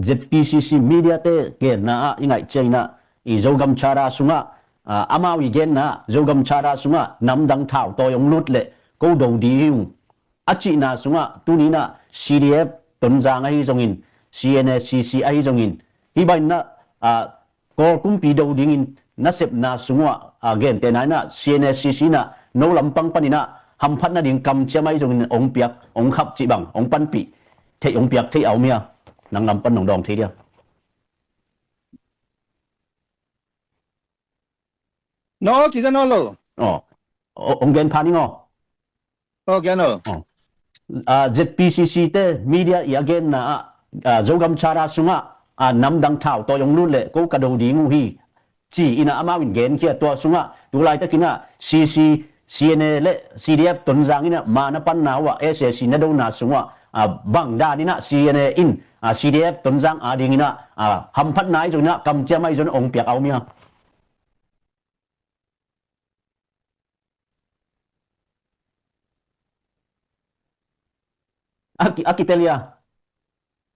Z P C C media te genna ah i ngaih ciangin ah, i Zogam Charter sungah, ah, amau i genna ah, Zogam Charter sungah namdang thau tawi hong lut le ko do ding hi ung a cihna sungah, tuni in ah C D F Tonzang ahi zongin, C N A C C ahi zongin, hih bangin ah, ah, Kawl kumpi do dingin nasepna sungah, ah, gentehna in ah, C N A C C in ah, no lampang panin ah, hamphat nading kamciam ahi zongin hong piak, hong khap cih bang, hong panpih theih, hong piak theih a om hia? Nang lam pan nong dawng thei dia. No, kiza no lo. Oh, oh, hong gen pha ning aw. Oh, gen o. Oh. Ah, Z P C C te media i a genna ah, ah, Zogam Charter sungah, ah, namdang thau tawi hong lut le ko ka do ding uh hi, ci in ah amau in genkhia. Tua sungah tu laitakin ah C C, C N A le C D F Tonzang in ah ma na panna uh ah S A C na dona sungah, ah, bang dan in ah C N A in, ah, C D F Tonzang a dingin ah, ah, hamphatna ahi zongin ah kamciam ahi zongin hong piak a om hia? A ki, a kitel hia?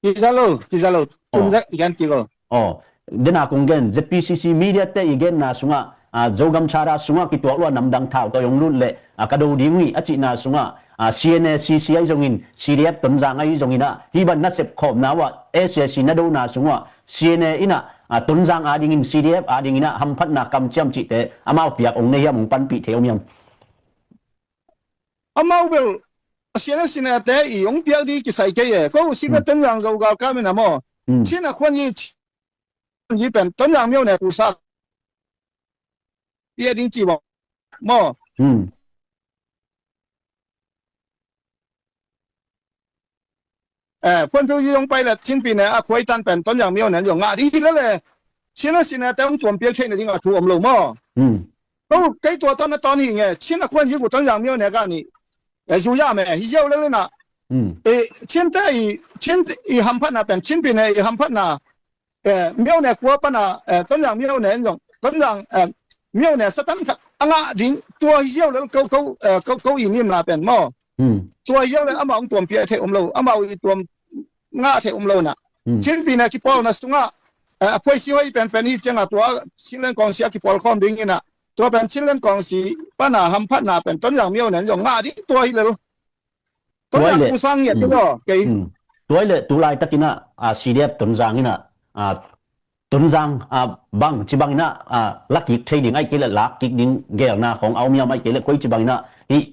Kiza lo, kiza lo. Tung zek i gen kik o. Oh, dena kong gen, Z P C C media te i genna sungah, ah, Zogam Charter sungah kituak lua namdang thau tawi hong lut le, ah, ka do ding uh hi a cihna sungah, ah, C N A C C ahi zongin, C D F Tonzang ahi zongin ah, hih bang nasep khawmna uh ah, S A C na dona sungah, C N A in ah, ah, Tonzang a dingin, C D F a dingin ah, hamphatna kamciam cihte, amau piak hong nei hiam, hong panpih thei om hiam? Amau bel, a C N A, C N A te i hong piak ding kisai kei e. Ko si bel Tonzang Zo galkap in ah maw. Hmm. Chin a khuan hi, chin hi pen, Tonzang myo ne kusa. Pia ding ci maw. Maw. Hmm. Eh, puan phiu yi zong pai le Chin pi ne a khuai tan pen Tonzang myo ne zong ngah ding hi le le. Chin a, Chin a te hong tuam piak theih na ding a thu om lo maw. Hmm. Ko kei tua ton a ton hi nge, Chin a khuan yi gu Tonzang myo ne ka ni. Eh, zu ya me, hi ziau le le na. Hmm. Eh, Chin te i, Chin i hamphatna pen, Chin pi ne i hamphatna. Eh, myo ne kua pana, eh, Tonzang myo ne zong, Tonzang, eh, myo ne satan khat a ngah ding, tua hi ziau le ko, ko, eh, ko, ko i nim la pen maw. Hmm. Tua hi ziau le amau hong tuam piak theih om lo, amau i tuam ngah theih om lo na. Hmm. Chin pi ne kipawlna sungah, eh, a phuai si hoi pen pen hi ciangah tua Chinland Council a kipawl khawm ding in ah, tua pen Chinland Council pana hamphatna pen Tonzang myo ne zong ngah ding tua hi lel. Tonzang kusang ngiat ding aw, kei. Hmm. Tua hi le tu laitakin ah, ah, C D F Tonzang in ah, ah, Tonzang, ah, bang ci bangin ah, ah, la kik thei ding ahih kei le lak kik ding gelna khong a om hiam, ahih kei le koi ci bangin ah hih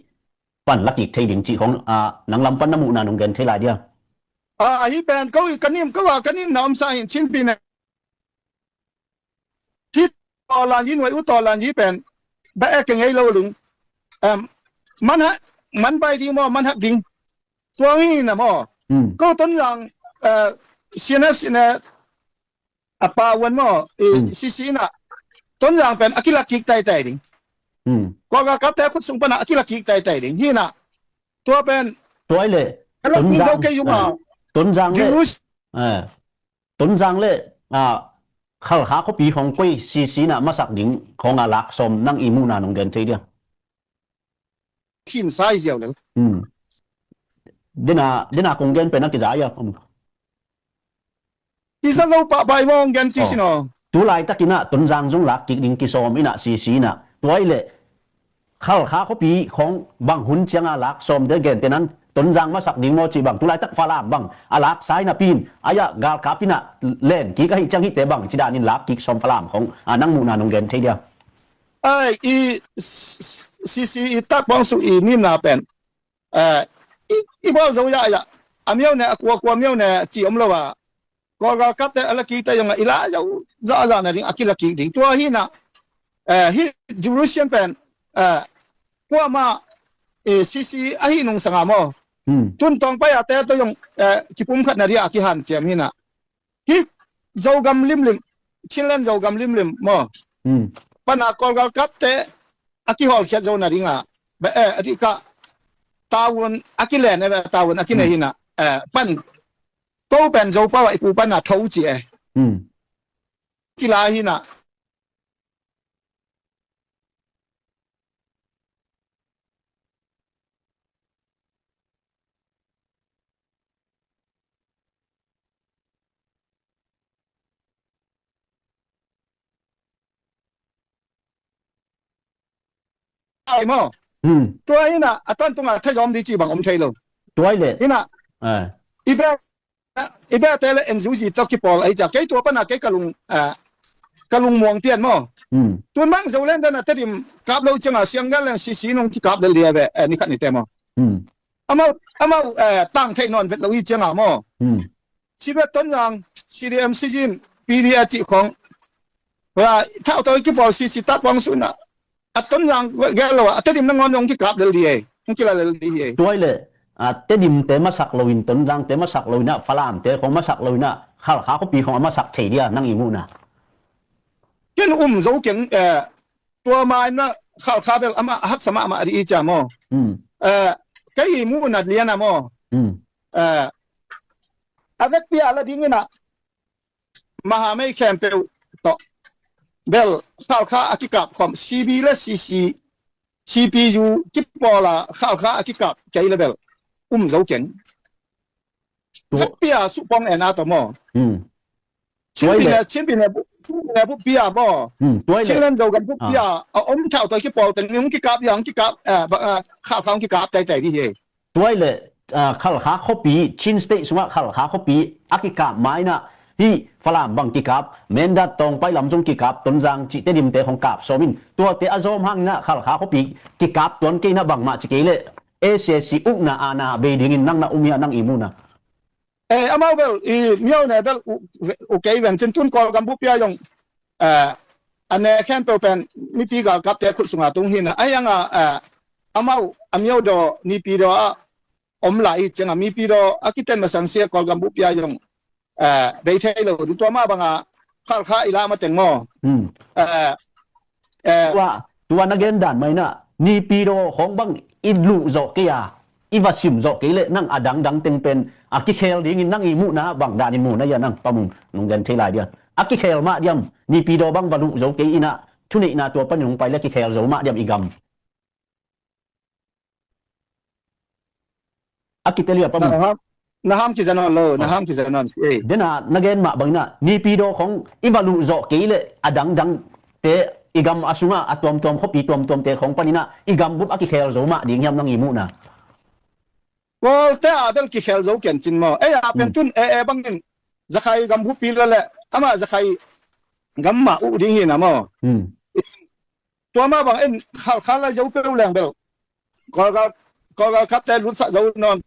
pan la kik thei ding cih khong, ah, nang lam pan na muhna nong gen thei lai dia. Ah, ahi pen ko i ka nim, ko a ka nim na om sa hin Chin pi ne. Hih tawlan yi nuai uh tawlan yi pen ba e kei ngei lo lung. Em, man ha, man bai ding maw, man hak ding. Tuang hi na maw. Hmm. Ko Tonzang, eh, C N F, C N A a pa wan maw, eh, hmm, C C in ah Tonzang pen a kilak kik taitai ding. Hmm. Ko ga kapte khut sung pan ah a kilak kik taitai ding. Hi na. Tua pen. Tua hi le. Ka lak kik zo kei yung ah. Tonzang le. Tonzang le, ah, Khalkha khuapi khawng koi C C in ah masak ding khawng a lak sawm nang i muhna nong gen thei dia? Khin sai ziau lel. Hmm. Dena, dena kong gen pen a kiza ia. Kiza lo pahpah i mawng gen ci sin aw. Tu laitakin ah Tonzang zong lak kik ding kisawm in ah C C in ah. Tua i leh Khalkha khuapi khawng bang hun cianga lak sawmte gente nan Tonzang masak ding maw cih bang, tu laitak Falam bang a lak sai napi in, ai-ah galkap in ah len kik ahih ciang hihte bang ci danin lak kik sawm Falam khawng, a, nang muhna nong gen thei dia? Ai, i C C i takpuang suk i nimna pen, eh, i, i bawl zo ya, ya. A miau ne, a kua kua miau ne ci om lo a. Kawlgalkapte a la kikte zong a i la zo zahzah na ding, a kila kik ding. Tua hi in ah, eh, hih Jerusalem pen, eh, kuamah, eh, C C ahi nungsanga maw. Hmm. Tun tawng pai-ate tawh zong, eh, kipumkhat na ding a kihanciam hi in ah. Hih Zogam limlim, Chinland Zogam limlim maw. Hmm. Pana Kawlgalkapte a kihawlkhiat zo na ding a, be, eh, a dih kah tavuan a kilen, eh, be, tavuan a kinei hi in ah, eh, pan ko pen Zopau ah i pu pan a tho ci e. Hmm. Kila hi in ah. Ai maw. Hmm. Tua hi in ah, a tan tunga thazawm di ci bang om thei lo. Tua i leh. Hi in ah. Eh. I bek, i bekte le N U G tawh kipawl ahi cia. Kei tua pana kei ka lung, eh, ka lungmuang pian maw. Hmm. Tun bang Zoland dan a Tedim kap lo cianga Sianggal leng C C nung kikap le lia ve, eh, ni khat ni te maw. Hmm. Amau, amau, eh, tang thei nawn vet lo hi cianga maw. Hmm. Sibet Tonzang, C D M Sizin, P D A cih khawng. Wa, thau tawi kipawl C C takpuang suk in ah. A Tonzang gel lo a, a Tedim nangawn hong kikap lel di ei. Hong kila lel di ei. Tua i leh, a, Tedimte masak lo in, Tonzangte masak lo in ah, Falamte khawng masak lo in ah, Khalkha khuapi khawng a masak thei dia nang i muhna? Ken um zo keng, eh, tua ma in ah Khalkha bel amah a haksa mahmah di i cia maw. Hmm. Eh, kei i muhna lian a maw. Hmm. Eh, a vekpi a la ding in ah, mahamei khempeuh tawh bel Khalkha a kikap khawm, C B le C C, C P U kipawl a Khalkha a kikap kei le bel um zo keng. Tua- Vekpi a suhpawng en a tawh maw. Hmm. Chinpi ne, Chinpi ne, Chinpi ne buppi a maw. Hmm, tua i leh. Chinland Zogam buppi a, a om thau tawi kipawl teng ni hong kikap ia, hong kikap, eh, ba, eh, Khalkha hong kikap teitei di hi. Tua i leh, ah, Khalkha khuapi, Chin State sungah Khalkha khuapi a kikap ma in ah, hih Falam bang kikap, Mindat tawng pai lam zong kikap, Tonzang cih Tedimte khawng kap sawm in, tuate a zawm hang in ah Khalkha khuapi kikap tuan kei in ah bangmah ci kei leh, S A C ukna aana bei dingin nang na um hia nang i muhna? Eh, amau bel, i miau ne bel, u, u kei veng cin tun Kawlgam buppi a zong, eh, a ne khempeuh pen mipi galkapte khut sunga tung hi in ah, a hiang a, eh, amau, a miau daw, nipi daw a, om lai hi cianga mipi daw a kiten masang sia Kawlgam buppi a zong, eh, bei thei lo ding tua mah banga Khalkha i lah mateng maw. Hmm. Eh, eh, tua, tua na gen dan mah in ah, nipi daw khawng bang i luh zawh kei a, i va sim zawh kei leh nang a dangdang teng pen a kikhel dingin nang i muhna bang danin muhna ia nang Pa Mung nong gen thei lai dia? A kikhel mah diam, nipi daw bang va luh zo kei in ah, thuneihna tua panin hong pai leh kikhel zo mah diam i gam? A kitel ia Pa Mung. Na ham, na ham kiza nawn lo, na ham kiza nawn si ei. Dena na gen mah bangin ah, nipi daw khawng i va luh zawh kei leh a dangdangte i gam a sungah a tuamtuam khuapi tuamtuamte khawng panin ah i gam bup a kikhel zo mah ding hiam nang i muhna? Kawlte a bel kikhel zo ken cin maw. Ei a pen tun e e bangin Zakhai gam buppi la leh amah Zakhai gam mah uh ding hi na maw. Hmm. Tua mah bang in Khalkha lai zo peuh leng bel Kawlgal, Kawlgal kapte lutsak zo nawn.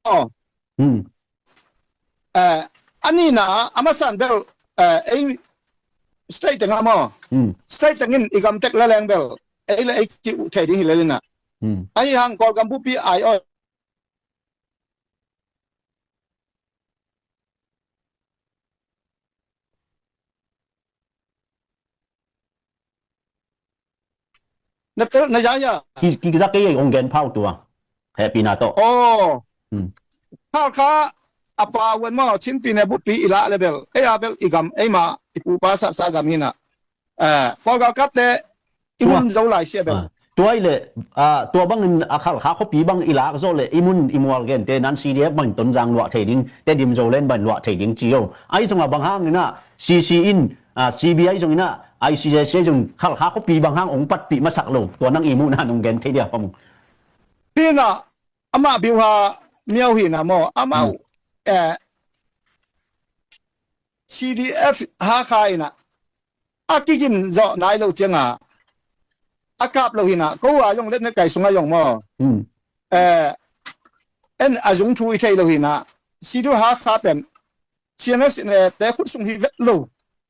Aw. Hmm. Eh, a nihna a masa in bel, eh, ei state teng ah maw. Hmm. State teng in i gam tek la leng bel ei le ei ki uh thei ding hi lel in ah. Hmm. Ahi hang Kawlgam buppi ai aw. Na tel, na za ya. Ki, ki za kei hong gen phau tua. Hehpihna tawh. Aw. Hmm. Khalkha a pau en maw, Chin Pyine Bup Pi i lah le bel, ei a bel i gam, eima i pupa satsa gam hi-in ah, eh, Pawl galkapte i hun zo lai sia bel. Ah, tua i le, ah, tua bangin a Khalkha khuapi bang i lak zawh le i mun i mual gente nan C D F bangin Tonzang luah thei ding, Tedim Zoland bangin luah thei ding ci o. Ahi zongin bang hangin ah C C in, ah, C B I zongin ah, I C J C zongin Khalkha khuapi bang hang hong patpih masak lo, tua nang i muhna nong gen thei dia, Pa Mung. Hi-in ah, amah biuha miau hi-in ah maw, amau, eh, C D F Hakha in ah, a kigin zawh nai lo ciangin, a kap lo hi-in ah, ko a zong letnet kai sungah zong maw. Hmm. Eh, en a zung thu i thei lo hi-in ah, C D F Hakha pen, C N F, C N A te khut sung hi vet lo.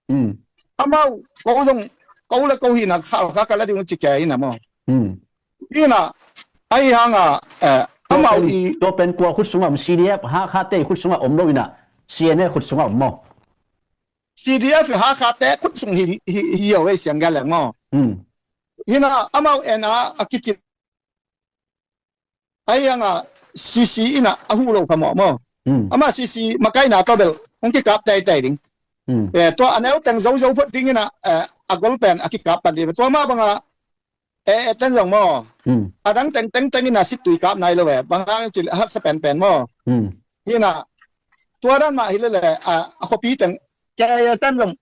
Hmm. Amau, ko zong, ko le ko hi-in ah, Khalkha ka la ding ci kei hi-in ah maw. Hmm. Hi-in ah, ahi hangin, eh, amau i. Tua pen kua khut sungah om, C D F Hakha te khut sungah om lo hi-in ah, C N A khut sungah om maw. C D F Hakha te khut sung hi, hi, hi, hi, hi, siang gal leng maw. Hmm. Hi-in ah, amau en a, a kici. Ahi hangin C C in ah a huh lo kha mawh maw. Hmm. Amah C C makaihna tawh bel hong kikap teitei ding. Hmm. Eh, tua a neu teng zozo phot dingin ah, eh, a gol pen a kikap pan ding. Tua mah bangin, eh, eh, ten zong maw. Hmm. A dang teng teng teng in ah sittui kap nai lo e. Bang hang ci leh haksa penpen maw. Hmm. Hi-in ah, tua dan mah hi lele, ah, a khuapi teng, ke, eh, ten zong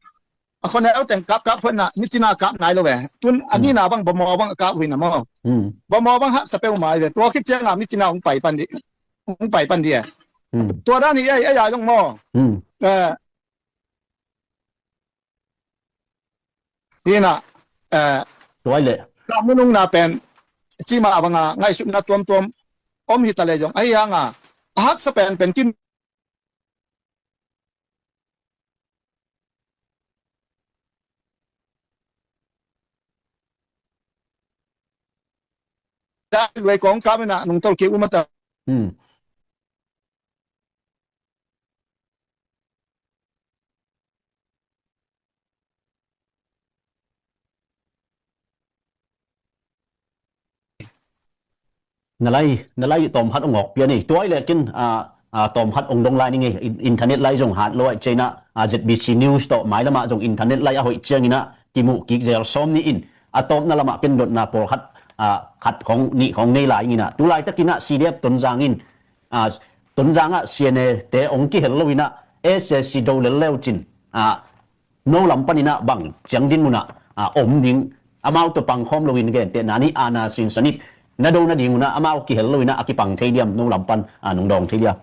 a khuaneu teng kap kap phot in ah, mi cina kap nai lo e. Tun a nihna bang Bawmaw bang a kap uh hi-in ah maw. Hmm. Bawmaw bang haksa peuhmah hi ve. Tua khit ciangin mi cina hong pai pan ding, hong pai pan ding e. Hmm. Tua dan hi ei, ei a zong maw. Hmm. Eh, hi-in ah, eh, tua i le. Ka munungna pen, ci mah bangin ngaihsutna tuamtuam om hi ta le zong. Ahi hangin, a haksa penpen kin Luai kong kap in ah nungtolh kik uh mah ta. Hmm. Na lai, na lai tawm khat hong awk pia ni. Tua i le kin, ah, ah, tawm khat hong dong lai ning e. In-, internet lai zong hat lo ahih ciangin ah, ah, Z B C News tawh mailam ah zong internet lai a hoih ciangin ah kimuh kik zel sawm ni in. A tawpna lamah kin dotna pawlkhat, ah, khat khong, nih khong nei lai ning in ah. Tu laitakin ah C D F Tonzang in, ah, Tonzang ah C N A te hong kihel lo in ah, S A C do lel le uh cin, ah, no lam panin ah bang ciang dinmun ah, ah, om ding, amau tawh pangkhawm lo in gentehna ni, aana sinsan in na do nading un ah amau kihel lo in ah a kipang thei diam, no lam pan, ah, nong dawng thei diam.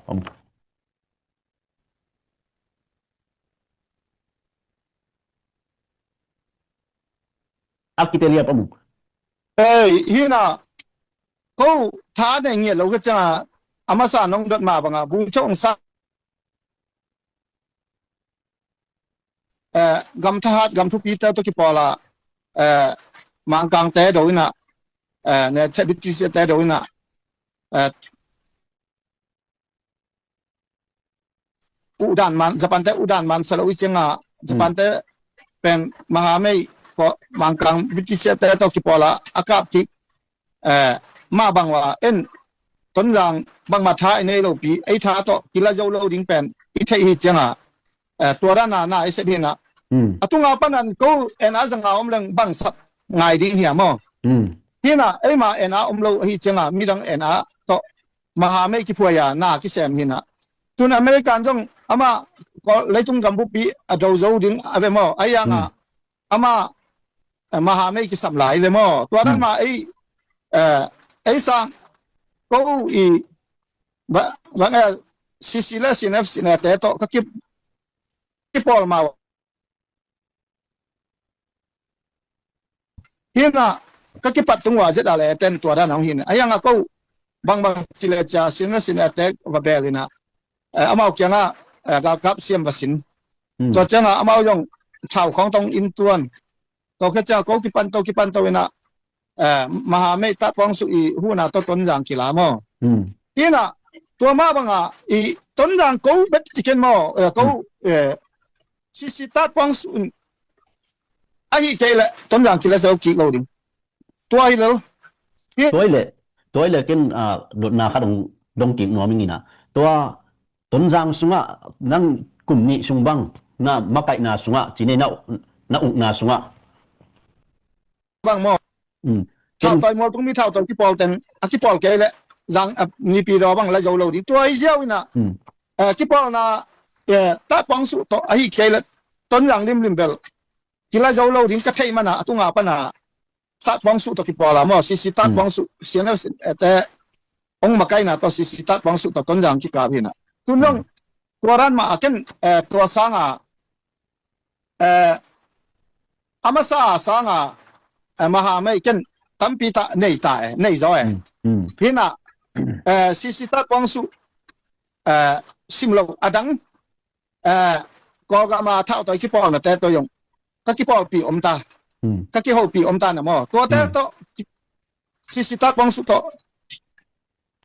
A kite liap a mu. Ei, hi-in ah, ko tha nei ngiat lo ka ciangin, a masa nong dot mah bangin, bu chong sa, eh, gam thahat, gam thupite tawh kipawl a, eh, Mangkangte do in ah, eh, ne, British te do in ah, eh, udan man, Japan te udan man sa lo i ciangin, Japan te pen mahamei ko Mangkang British te tawh kipawl a, a kap kik, eh, mah bang ua en Tonzang bangmah tha i nei lo pi, ei tha tawh kila zo lo ding pen i theih hi ciangin, eh, tua dan a na i sep hi in ah. Hmm. A tunga panin ko en a zanga om leng bang sap ngai ding hiam aw. Hmm. Hi in ah, eima en a om lo hi ciangin midang en a tawh mahamei kiphuai a na kisem hi in ah. Tun American zong amah leitung gambupi a do zo ding a ve maw. Ahi hangin amah, eh, mahamei kisam lai ve maw. Tua dan mah ei, eh, ei sang ko i ba, bang, eh, C C le C N F, C N A te tawh ka ki, kipawl mah. Hi in ah ka kipat tung ua Z R A ten tua dan hong hi in ah. Ahi hangin ko bangbang ci le cia C N F, C N A te va bel in ah, eh, amau kiangah, eh, galkap siam va sin. Hmm. Tua ciangin amau zong thau khawng tawh in tuan. Tua khit ciang ko kipan to, kipan to in ah, eh, mahamei tatpuang suk i hun a tawh Tonzang kila maw. Hmm. Hi in ah, tua mah bangin i Tonzang ko bet ci ken maw, eh, ko, eh, C C tatpuang suk in ahi kei leh Tonzang kila zo kik lo ding. Tua hi lel. Hi. Tua hi leh, tua hi leh ken, ah, dotna khat dong, dong kik nuam ing in ah. Tua Tonzang sungah nang kum nih sung bang na makaihna sungah cine na, na ukna sungah bang maw? Thau tawi mual tung mi thau tawi kipawl teng a kipawl kei leh zang nipi daw bang la zo lo ding tua hi ziau inah kipawlna tatpuang suh tawh ahi kei leh Tonzang limlim bel kila zo lo ding ka theih mana a tunga pana tatpuang suh tawh kipawl a maw, sisi tatpuang suh sian te ong makaina tawh sisi tatpuang suh tawh Tonzang kikap hinah. Tun zong tua dan mah a ken tua sanga a masa sanga maha mei ken tampi ta nei ta e, nei zaw e. Hinah sisi tatpuang suh sim lo a dang Kawlgam a thau tawi kipawlnate tawh zong ka kipawlpi om ta, ka kihopih om ta na maw? Tuate tawh sisi tatpuang suh tawh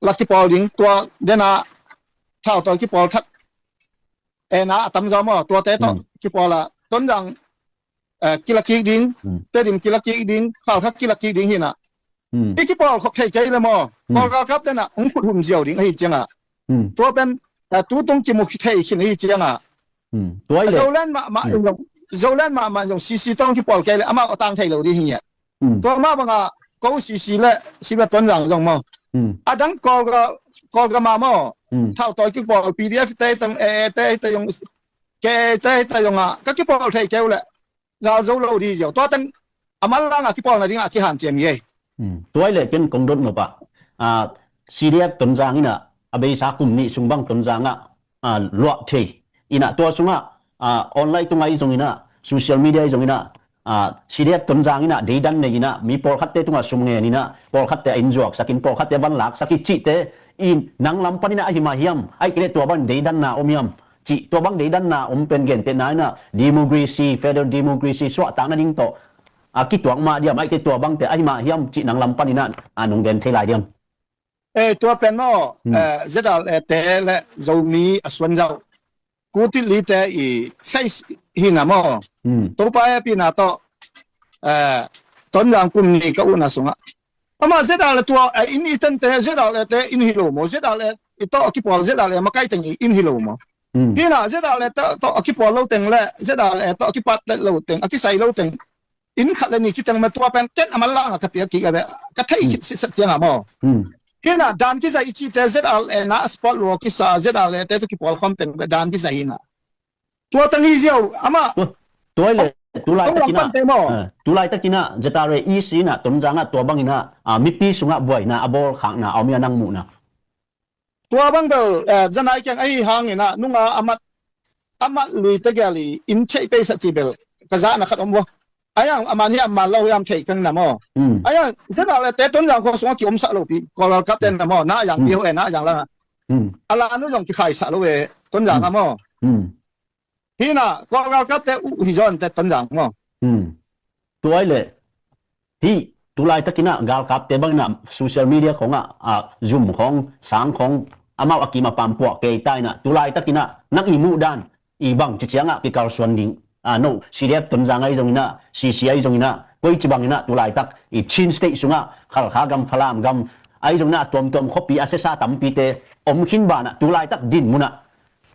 la kipawl ding tua dena thau tawi kipawl thak ena a tamzaw maw? Tuate tawh kipawl a Tonzang kila kik ding, Tedim kila kik ding, Khalkha kila kik ding hinah. I kipawl khop thei kei le maw? Kawlgalkap tenah hong khuthum ziau ding ahi ciangah tua pen tutung kimu thei khin ahi ciangah Zoland mahmah in zong, Zoland mahmah in zong sisi tawh hong kipawl kei le amah a tang thei lo ding hi ngiat. Tua mah bangah ko sisi le sibia Tonzang zong maw? A dang Kawlgam a maw? Thau tawi kipawl P D F te tang e te te zong ke te te zongah ka kipawl thei keu le gal zo lo di ziau. Tua teng a manlangah kipawlna dingah kihanciam hi ei. Tuai le ken kong dot nopah C D F Tonzang inah a beisa kum nih sung bang Tonzangah luah thei inah tua sungah online tungah i zong inah social media i zong inah C D F Tonzang inah deidan nei inah mi pawlkhatte tungah sum ngen inah pawlkhatte a innzuaksakin pawlkhatte vanlaksak i cihte in nang lam paninah ahi mah hiam? Aih kei le tua bang deidanna om hiam? Cih tua bang deidanna om pen gentehna inah democracy, federal democracy suahtak nading tawh a kituak mah diam, aih kei tua bangte ahi mah hiam cih nang lam paninah a nong gen thei lai diam? E, tua pen maw, Z R A te le Zomi a suanzauh kutit lite i face hina maw? Topa e pina tawh Tonzang kum ni ka uhna sungah ama Z R A tua in i tente Z R A te in hi lo maw? Z R A i tawh a kipawl Z R A makai teng in hi lo maw? Hina Z R A tawh a kipawl lo teng le Z R A tawh a kipat lo teng, a kisai lo teng in khat le ni kiteng ma tua pen ken a manlangah ka piak kik a ve, ka thei khit sitset ciangah maw? Hina dan kizai i cite Z R A na a sport lua kisa Z R A te tu kipawl khawm teng ve dan kizai hina. Tua tang hi ziau amah. Tuai le tulai takinah, tulai takinah Z R A E C inah Tonzangah tua banginah mipi sungah buaina a bawlkhakna a om ia nang muhna? Tua bang bel zanai keng ahi hanginah nunga amat amat lui tegel i in theih peisa ci bel ka zahna khat om vua. Ayang aman hi aman lo hiam thei keng na maw? Ayang Z R A te Tonzang khua sungah kiomsah lopi, Kawlgalkapte na maw, na yang pi ho e na yang langa a lanu zong kikhaisah lo e Tonzang a maw? Hina Kawlgalkapte uh hi zawnte Tonzang maw? Tuai le hih tulai takinah galkapte banginah social media khongah zum khong sang khong amau a kim a pam puah kei ta inah tulai takinah nang i muh dan i bang ciciangah kikalsuan ding a no C D F Tonzang ahi zonginah C C ahi zonginah koici banginah tulaitak i Chin State sungah Khalkha gam, Falam gam ahi zonginah a tuamtuam khuapi a siasa tampite om khin banah tulaitak din munah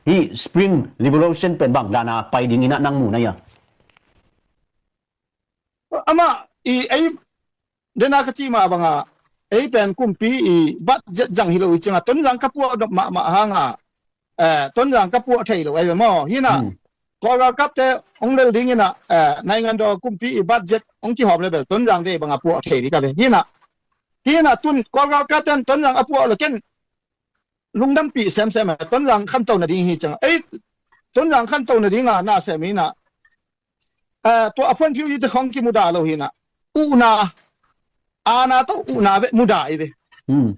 hih Spring Revolution pen bang dana pai dinginah nang muhna ia? Amah i ei dena ka cih mah banga ei pen kumpi i budget zang hi lo i cinga Tonzang ka puah dop mahmah hanga Tonzang ka puah thei lo ei ve maw? Hina Kawlgalkapte hong lel dinginah naingan daw kumpi i budget hong kihawm le bel Tonzang dei banga puah thei ding ka ve hina. Hina tun Kawlgalkapten Tonzang a puah le ken lungdampih semsem a Tonzang khanto nading hi cianga ei Tonzang khanto nadinga na sem hina. Tua a phuanphiu hite khong kimuda lo hina. Uhna ana tawh uhna ve muda i ve.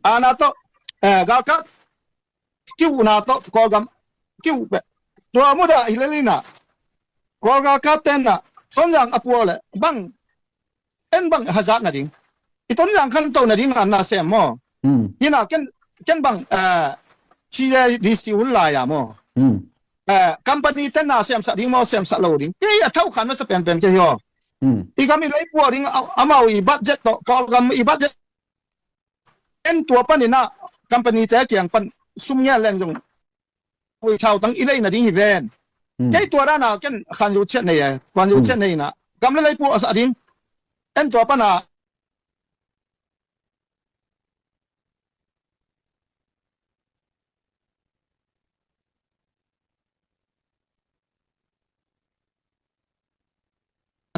Ana tawh galkap kiuhna tawh Kawlgam kiuh ve. Tua muda hi lelina Kawlgalkap tenna Tonzang a puah le bang en bang hazat nading i Tonzang khanto nading anna sem maw? Hina ken ken bang C A D C hun lai a maw? Company tenna semsah ding maw semsah lo ding kei a thau khan masa penpen kei hi aw. I gam i lei puah ding amau i budget tawh Kawlgam i budget en tua paninah company te kiang pan sum ngial leng zong Hui thau tang i lei nading hi ven. Hmm. Kei tua dana ken khanzu chiat nei e. Khanzu Hmm. chiat nei na. Gam le lei pu a sa ding. En tua pana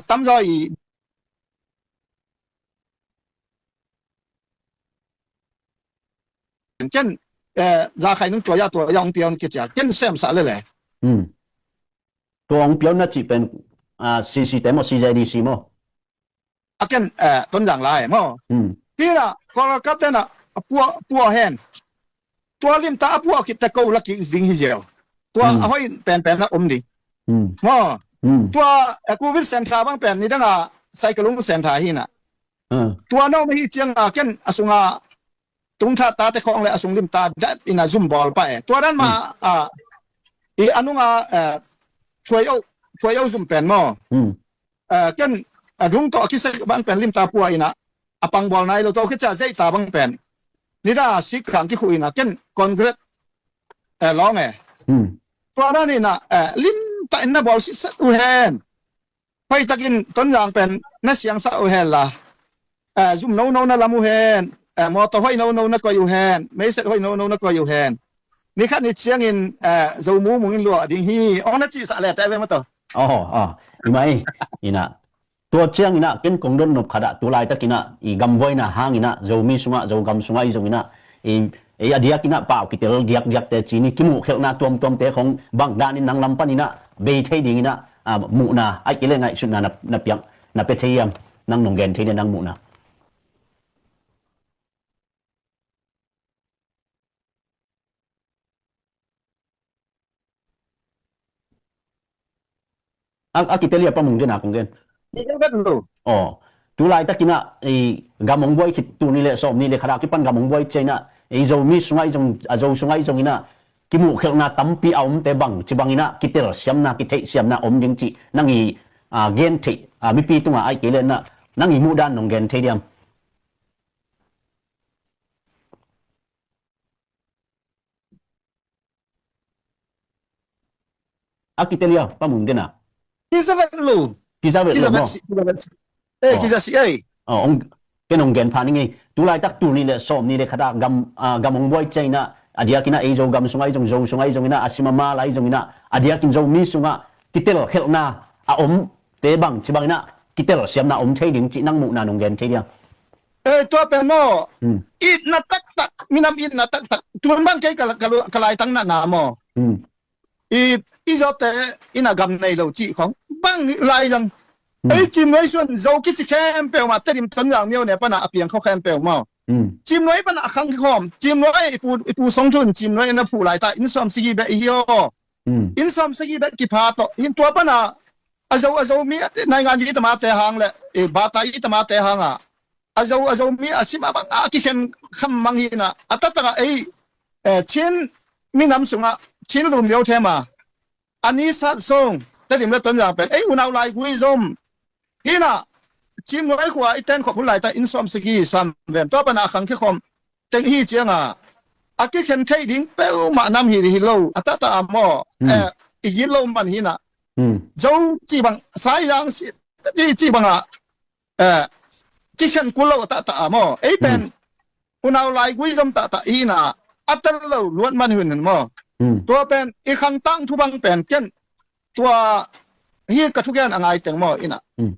tam zaw i ken, eh, za khai nung tua ya tua ya ong pion ke cia. Ken sem sa le le. Hmm. Tua ong pion na ci pen, ah, C C te mo, C J D C mo. A ken, eh, Tonzang lai maw? Hmm. Hina, Kolkata na, a pua, pua hen. Tua limta a pua khit te ko la ki ding hi ziau. Tua Hmm. a hoi penpen na om ding. Hmm. Maw? Hmm. Tua, eh, Covid center bang pen, ni danga, Saikalung center hina. Hmm. Tua no ma hi cianga ken, a sunga, tungtha tate khong le a sung limta, dat ina zum bawl pa e. Tua dan ma, Hmm. ah, i anunga, eh, thuai au, thuai au zum pen maw? Hmm. Eh, ken, eh, rung tawh a kisek bang pen limta pua ina, a pangbawl nai lo tawh khicia zeita bang pen. Nida sik khang kikhu ina, ken concrete, eh, lawng e. Hmm. Tua dan ina, eh, limta ina bawl sitset uh hen. Hoihtakin Tonzang pen na siangsa uh hen la. Eh, zum nono na lam uh hen. Eh, mawtaw hoih nono na koih uh hen. Meiset hoih nono na koih uh hen. Ni khat ni ciangin, eh, Zomu mungin luah ding hi. Ong na cihsah le te ve maw taw. Oh, oh. I mai. Ina. Tua ciang ina, ken kong don nop khat ah, tu laitak ina, i gambuaina hang ina, Zomi sungah, Zogam sungah i zong ina, i, i a diak ina, pau kitel diakdiak te ci ni, kimuh khelhna tuamtuam te khong bang dan in nang lam pan ina, bei thei ding ina, ah, muhna, ai kile ngaihsutna na, na piak, na pe thei hiam, nang nong gen thei dia nang muhna. A, a kitelia pa mung dena kong gen. Aw. Tu laitak ina, i, gam hong buai khit tu ni le sawm ni le khat a kipan gam hong buai cia ina, i Zomi sungah i zong, a Zo sungah i zong ina, kimuh khelhna tampi a omte bang, ci bang ina, kitelsiamna, kitheihsiamna om ding ci, nang i, a, gen theih, a, mipi tungah ai kei le na, nang i muhdan nong gen thei diam. A kitelia pa mung dena. Kizavet lo. Kizavet lo maw. Kizavet si, kizavet si. Eh, kizavet si, eh. Ong, ken ong gen pha ning ei. Tu laitak tu ni le sawm ni le khat a gam, a, gam hong buai cia ina, a diak ina ei Zogam sungah i zong, Zo sungah i zong ina, a sim a mal a i zong ina, a diakin Zomi sungah kitel khelhna a omte bang, ci bang ina, kitelsiamna om thei ding ci nang muhna nong gen thei dia. Eh, tua pen maw. Hmm. Itna taktak, minam itna taktak. Tun bang kei ka, ka, ka laitang na na maw. Hmm. I, i zawte ina gam nei lo cih khong. Bang lai zang. Hmm. Ei Cimnuai suan Zo kici khempeuh mah, Tedim Tonzang Myo ne pana a piang khawh khempeuh maw. Hmm. Cimnuai pana a khang kikhawm. Cimnuai i pu, i pu Song Thun Cimnuai na phuh laita, inn sawm sigi beh i hi aw. Hmm. Inn sawm sigi beh kipha tawh. Hin tua pana a Zo, a Zomi, naingan i tamate hang le, i bata i tamate hang a. A Zo, a Zomi a sim a bang a kikhen kham mang hi na. A taktak a ei, eh, Chin minam sungah, Chin lumyo them a. A ni sat sung, Tedim le Tonzang pen, ei unau laigui zom. Hi na, Cimnuai khua i ten khop hun laita inn sawm sigi sam ven. Tua pana a khang kikhawm teng hi cianga. A kikhen thei ding peuhmah nam hi, hi lo. A taktak a maw. Hmm. Eh, i git lo man hi na. Hmm. Zo ci bang, Saizang si, ci, ci bang a. Eh, kikhen kul lo taktak a maw. Ei pen, hmm, unau laigui zom taktak i na, a tel lo luat man hun maw. Hmm. Tua pen, i khang tangthu bang pen, ken, tua hi ka thugen a ngai teng maw, ina. Hmm.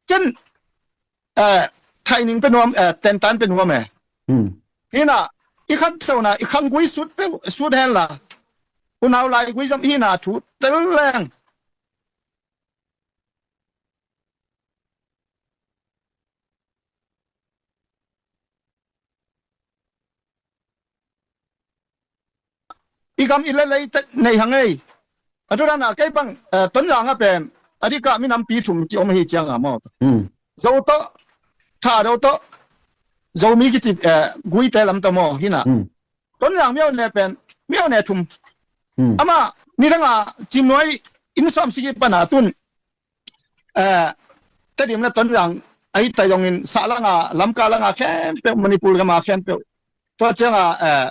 Ken, eh, thaining pe nuam, eh, tentan pe nuam e. Hmm. Ina, i khan tona, i khang gui sut pe, sut hen la. Unau laigui zom ina thu, tel leng. I gam i lelei tek nei hang ei. A tu dan a kei pang, eh, Tonzang a pen, a dika minampi thum ki om hi ciang a maw. Hmm. Zo tawh, Thado tawh, Zomi kici, eh, Guite lam tawh maw, hi na. Hmm. Tonzang Myo ne pen, Myo ne thum. Hmm. Ama, nidang a, Cimnuai, inn sawm sigi pana tun. Eh, Tedim le Tonzang, ahi ta zongin, Sahlang a, Lamka lang a khempeuh, Manipur gam a khempeuh. Tua ciang a, eh,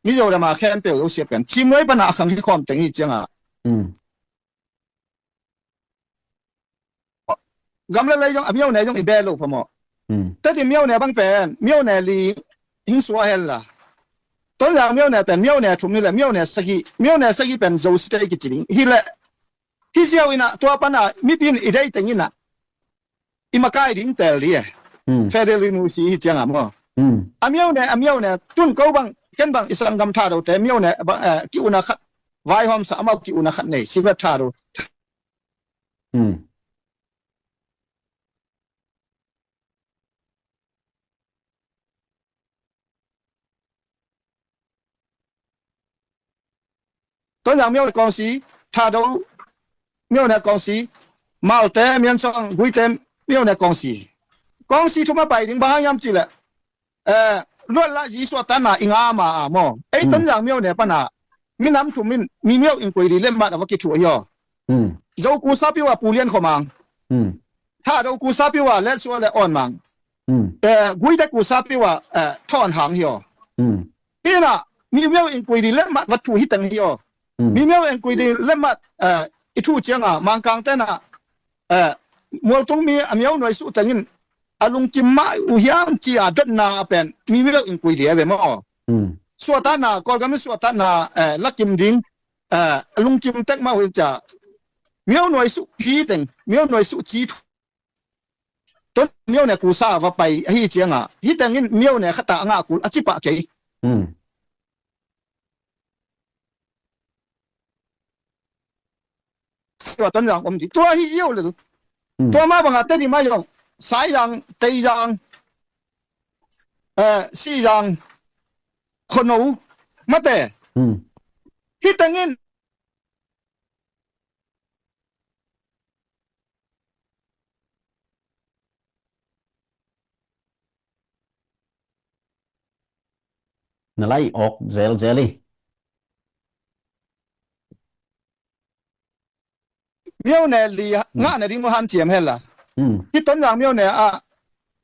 Mizoram a khempeuh zosiat pen Cimnuai pana a khang hi khawm teng hi ciangah, mm, gam le lei zong a mione zong i beh lo pha maw? Mm. Tedim mione bang pen mione li hing suah hen la, Tonzang mione pen mione thum hi le mione sagih, mione sagih pen Zo state kici ding hi le, hi ziau inah tua pana mipi in i dei teng inah i makai ding tel dih e. Mm. Federal Democracy hi ciangah maw? Mm. A mione, a mione, tun ko bang, ken bang i sanggam Thadote mione bang, eh, ki-una khat vaihawmsa, amau ki-una khat nei, Sibet Thado. Mm. Tonzang mione kawngsi, Thado mione kawngsi, Malte, Miansong, Guite mione kawngsi. Kawngsi thum a pai ding, bang hang hiam cihleh, eh, luat lah zi suahtakna i ngah ma a maw? Ei, hmm, Tonzang mione pana minam thum in mi miau in koi di lemmat a va kithuah hi aw. Hmm. Zo kusa piu a Pu Lian Khua Mang. Hmm. Thado kusa piu a Let Suah le Awn Mang. Hmm. Eh, Guite kusa piu a, eh, Thawn Hang hi aw. Hmm. Inah mi miau in koi di lemmat va thu hi teng hi aw. Hmm. Mi miau in koi di lemmat, eh, i thu ciangah Mangkang tenah, eh, mualtung mi a miau nuai suh tengin a lungkim mah uh hiam ci a dotna a pen mi miau in koi di a ve maw? Hmm. Suahtakna, Kawlgam in suahtakna, eh, lakim ding, eh, a lungkim tek mah uh hi cia miau nuai suh pi teng, miau nuai suh ci thu. Ton mione kusa va pai ahi ciangah, hi tengin mione khata a ngah kul a ci pah kei. Hmm. Tua Tonzang om di. Tua hi ziau le. Hmm. Tua mah bangah Tedim ah zong, Saizang, Teizang, eh, Sizang, Khuano, mate. Hmm. Hi tengin na lai awk zelzel hi. Mione li, hmm, ngah na ding mu hanciam hen la. Hmm. Hi Tonzang mione ah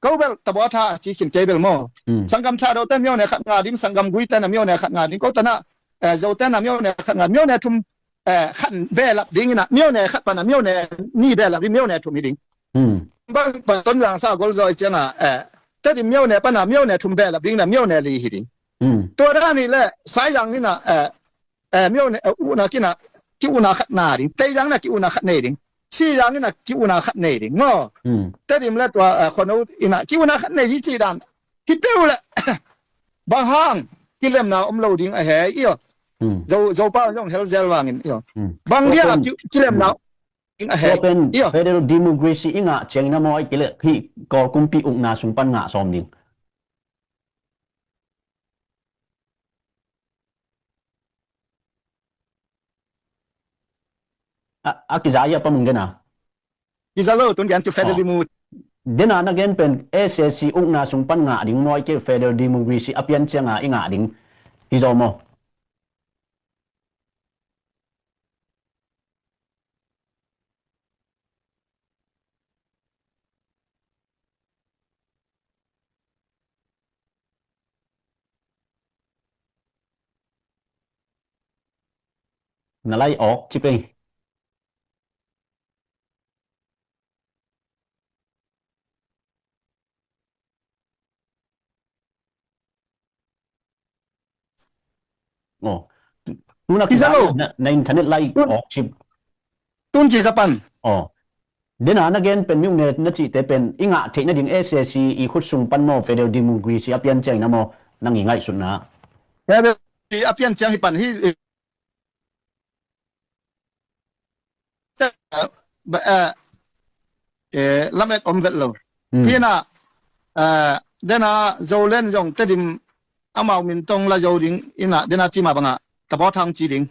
ko bel tabawtha a ci khin kei bel maw? Hmm. Sanggam Thado ten mione khat ngah ding, sanggam Gui ten a mione khat ngah ding, ko tanah, eh, Zo ten a mione khat ngah, mione thum, eh, khat behlap ding inah, mione khat pana mione nih behlap ding, mione thum hi ding. Hmm. Bang pan Tonzang sa golzaw i ciangah, eh, Tedim mione pana mione thum behlap ding inah, mione li hi ding. Hmm. Tua dan hi le Saizang inah, eh, eh, mione, eh, una kinah, ki-una khat na ding. Teizang na ki-una khat nei ding. Sizang inah ki-una khat nei ding maw? Hmm. Tedim le tua, eh, Khuano inah ki-una khat nei ding cih dan. Hi peuh le bang hang kilemna om lo ding a hei, iyo. Hmm. Zo, Zopa zong helzel vangin, iyo. Hmm. Bang dia ki, kilemna, hmm, ding a hei, tua pen, iyo, federal democracy i ngah ciangin a maw, ai kile hi Kawl kumpi ukna sung pan ngah sawm ding. A, a kiza hi a pamung dena. Kiza lo, tun gen tu federal, oh, demo. Dena na gen pen S A C ukna sung pan ngah ding maw, ai kile federal democracy a pian cianga i ngah ding hi zaw maw? Na lai awk ci pei. Oh. Tu, tuna kiza lo. Na, na internet lai awk ci. Tun ci za pan. Oh. Dena na gen pen miune na cihte pen i ngah theih nading S A C i khut sung pan maw, federal democracy a pian ciangin a maw, nang i ngaihsutna? Federal a pian ciang hi pan hi. Eh, eh, lamet om vet lo. Hmm. Hi inah, eh, dena Zoland zong Tedim amau min tong la zo ding inah, dena cima bangah tabawthang ci ding.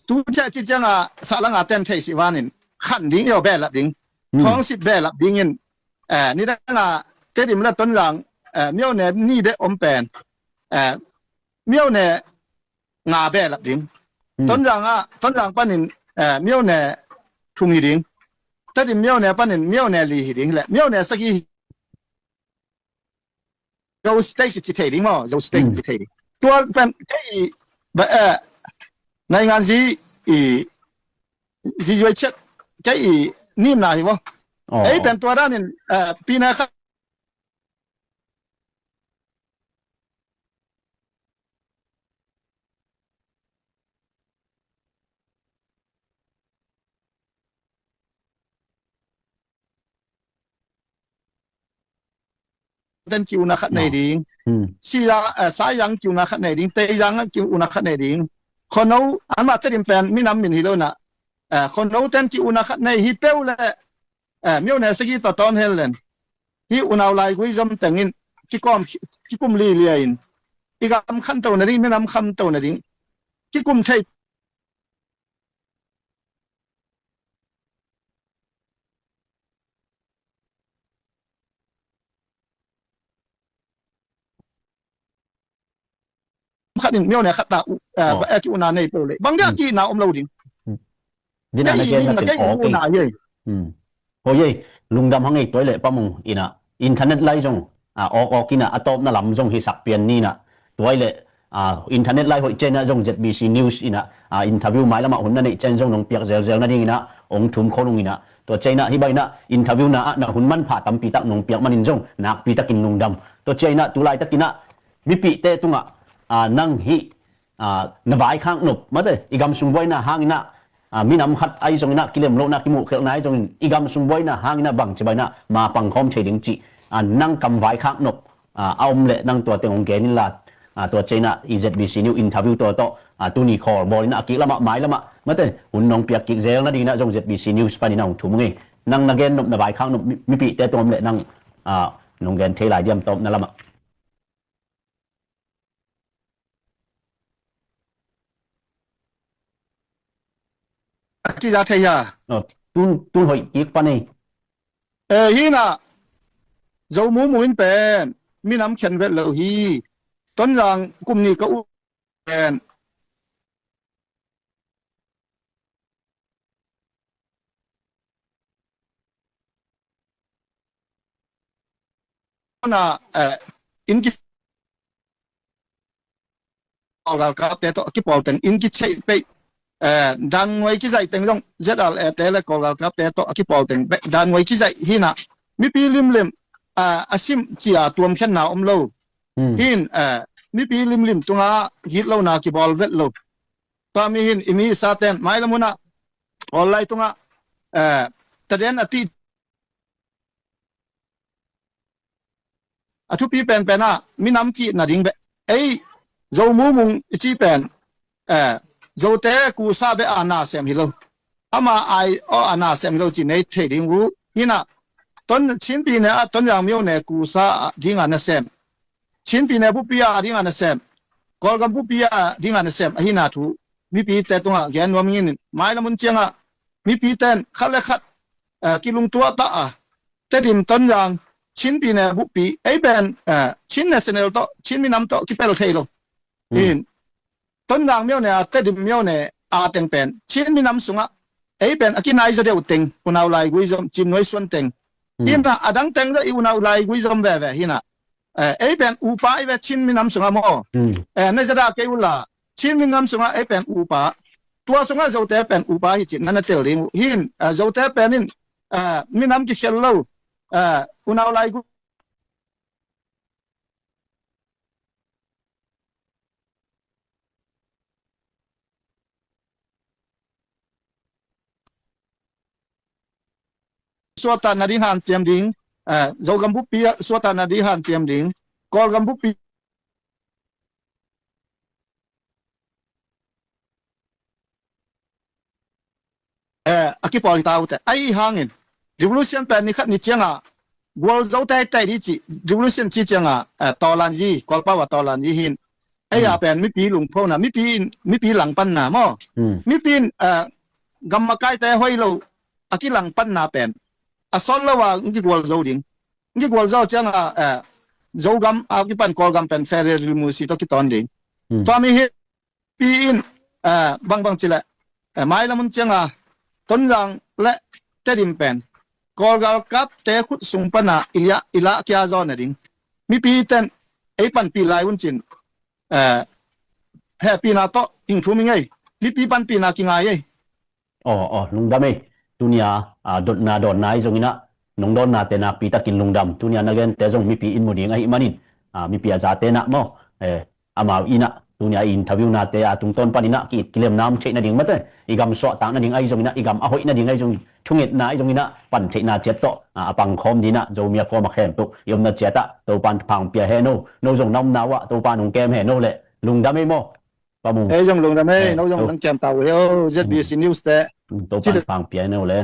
Tu ciah ci ciangah sahlangah ten theih sih vanin khan ding, iyo, behlap ding. Hmm. Thawngsip behlap dingin, eh, nidangah Tedim le Tonzang, eh, mione ni beh om pen, eh, mione nga behlap ding. Hmm. Tonzang ah, Tonzang panin, eh, Myone thum hi ding. Tedim Myone panin Myone li hi ding. Le Myone sagih hi. Zo state ci thei ding maw, Zo state Hmm. ci thei ding. Tua pen kei i, ba, eh, naingan zi i, zi zuai chet, kei i nimna hi maw. Oh, Ei oh. pen tua danin, eh, pina kha ten ki-una khat nei Ah. ding. Hmm. Siza, eh, Saizang ki-una khat nei ding. Teizang ki-una khat nei ding. Khono, anmah Tedim pen minam min hi lo na. Eh, Khono ten ki-una khat nei hi peuh le, eh, Myone sagih tawh tawn hen len. Hih unau laigui zom tengin kikawm, kikum lilia in. I gam khanto nading, minam khanto nading. Kikum thei khat in Myone khat ta u, eh, Oh. ba, eh, ki-una nei peuh le. Bang dia Hmm. ki-na om lo ding. Hmm. Dina Kei na gen na lim na kin kei ok una ei. ye. Hmm. Hoi ei, lungdam hang ei tua ei le pamung ina. Internet lai zong, ah, ok ok ina a tawpna lam zong hisak pian ni na. Tua ei le, ah, internet lai hoih ciang ina zong Z B C News ina, ah, interview mailam ah hun na neih ciang zong nong piak zelzel nading ina, ong thum kho nung ina. Tua ciang ina, hi bang ina, interview na ah na hun manpha tampi tak nong piak manin zong, nakpi takin lungdam. Tua ciang ina, tulai tak ina, mipihte tungah, ah, nang hih, ah, na vaikhak nop, mate, i gam sung buaina hang ina, ah, minam khat ahi zong ina, kilem lohna, kimuhkhelhna ahi zongin, i gam sung buaina hang ina bangci bang ina, ma pang khawm thei ding cih, ah, nang kam vaikhak nop, ah, a om le nang tua teng ong gen inla, ah, tua ciang ina, i Z B C News interview tua tawh, ah, tuni call bawl ina a kik lamah, mailam ah, mate, hun nong piak kik zel nading ina zong Z B C News panin a ong thum ung ei. Nang na gen nop, na vaikhak nop, mi, mipihte tung om le nang, ah, nong gen thei lai diam tawpna lamah. A kiza thei a. Oh, tun, tun hoih kik pan ei. Eh, hi na, Zo mumu in pen, minam khen vet lo hi. Tonzang kum ni ka u pen. Na, eh, inn ki Kawlgalkapte tawh a kipawl teng inn kicheih peih, eh, dan nguai kizaih teng zong Z R A te le Kawlgalkapte tawh a kipawl teng be-, dan nguai kizaih hi na mipi limlim, ah, a sim cia tuamkhiatna om lo. Hmm. Hin, eh, mipi limlim tunga gitlona kibawl vet lo. Tua mi hin i mi i sa ten mailam hun ah online tungah, eh, taden a ti a thupi penpen ah minam ki-itna ding beh. Ei, Zo mumung i ci pen, eh, Zote kusa beh a na sem hi lo. Ama ai aw a na sem hi lo ci nei thei ding uh. Hi na, Ton, Chinpi ne ah Tonzang myo ne kusa a ding a na sem. Chinpi ne bupi a ding a na sem. Kawlgam bupi a ding a na sem. Ahi na thu mipite tungah gen nuam ngin in. Mailam hun ciangah mipite in khat le khat, eh, kilungtuah ta a. Tedim Tonzang, Chin pi ne bupi, ei pen, eh, Chin national tawh, Chin minam tawh kipel thei lo. Hmm. In, Tonzang myo ne a, Tedim myo ne a teng pen, Chin minam sungah, ei pen a kinai zaw deuh teng, unau laigui zom, Chin nuai suan teng. Hmm. Hi na, a dang teng zaw i unau laigui zom veve, hi na. Eh, ei pen upa i ve Chin minam sungah maw. Hmm. Eh, na zada kei ula, Chin minam sungah ei pen upa. Tua sungah Zote pen upa hi cin, na na tel ding uh. Hin, eh, Zote pen in, eh, minam kikhel lo, eh, unau laigui suahtakna ding hanciam ding, eh, Zogam bupi ah suahtakna ding hanciam ding, Kawlgam bupi eh, a kipawl hi ta uh teh. Ahi hangin, revolution pen ni khat ni ciangah, gualzo teitei dih cih, revolution ci ciangah, eh, tawlanzi, Kawlpau a tawlanzi hin. Ei a pen mipi lungphona, mipi in, mipi langpanna maw. Hmm. Mipi in, eh, gam makaite hoih lo, a kilangpanna pen. A sawt lo a, ng kigualzo ding. Ng kigualzo ciangah, eh, Zogam, a kipan Kawlgam pen federal democracy tawh kitawn ding. Hmm. Tua mi hi, pi in, Eh, bangbang cileh, eh, mailam un cianga Tonzang le Tedim pen Kawlgal kapte khut sung pana i liah i lah kia zaw nading mipi ten ei panpih lai un cin, eh, hehpihna tawh hing thum i ngei. Mipi panpihna kingai ei. Aw, aw, lungdam ei. Tunia, ah, dotna dawnna i zonginah nong dawnna te nakpi takin lungdam. Tunia na gente zong mipi in mu ding ahi manin, ah, mipi a zate nah maw, eh, amau inah tunia i interview nate a tungtawn paninah ki, kilemna om theih nading mate, i gam suahtak nading ahi zonginah, i gam a hoih nading ahi zong, thungetna ahi zonginah pan theihna ciat tawh, ah, a pangkhawm dinah Zomia kawm a khempeuh i omna ciatah Topan pangpia he no, no zong na omna uh ah Topan hong kem he no le lungdam ei maw. Pa Mung. Ei zong lungdam ei, eh, no zong to nang kem ta uh he o, Z B C News te. Topan pangpia he no le.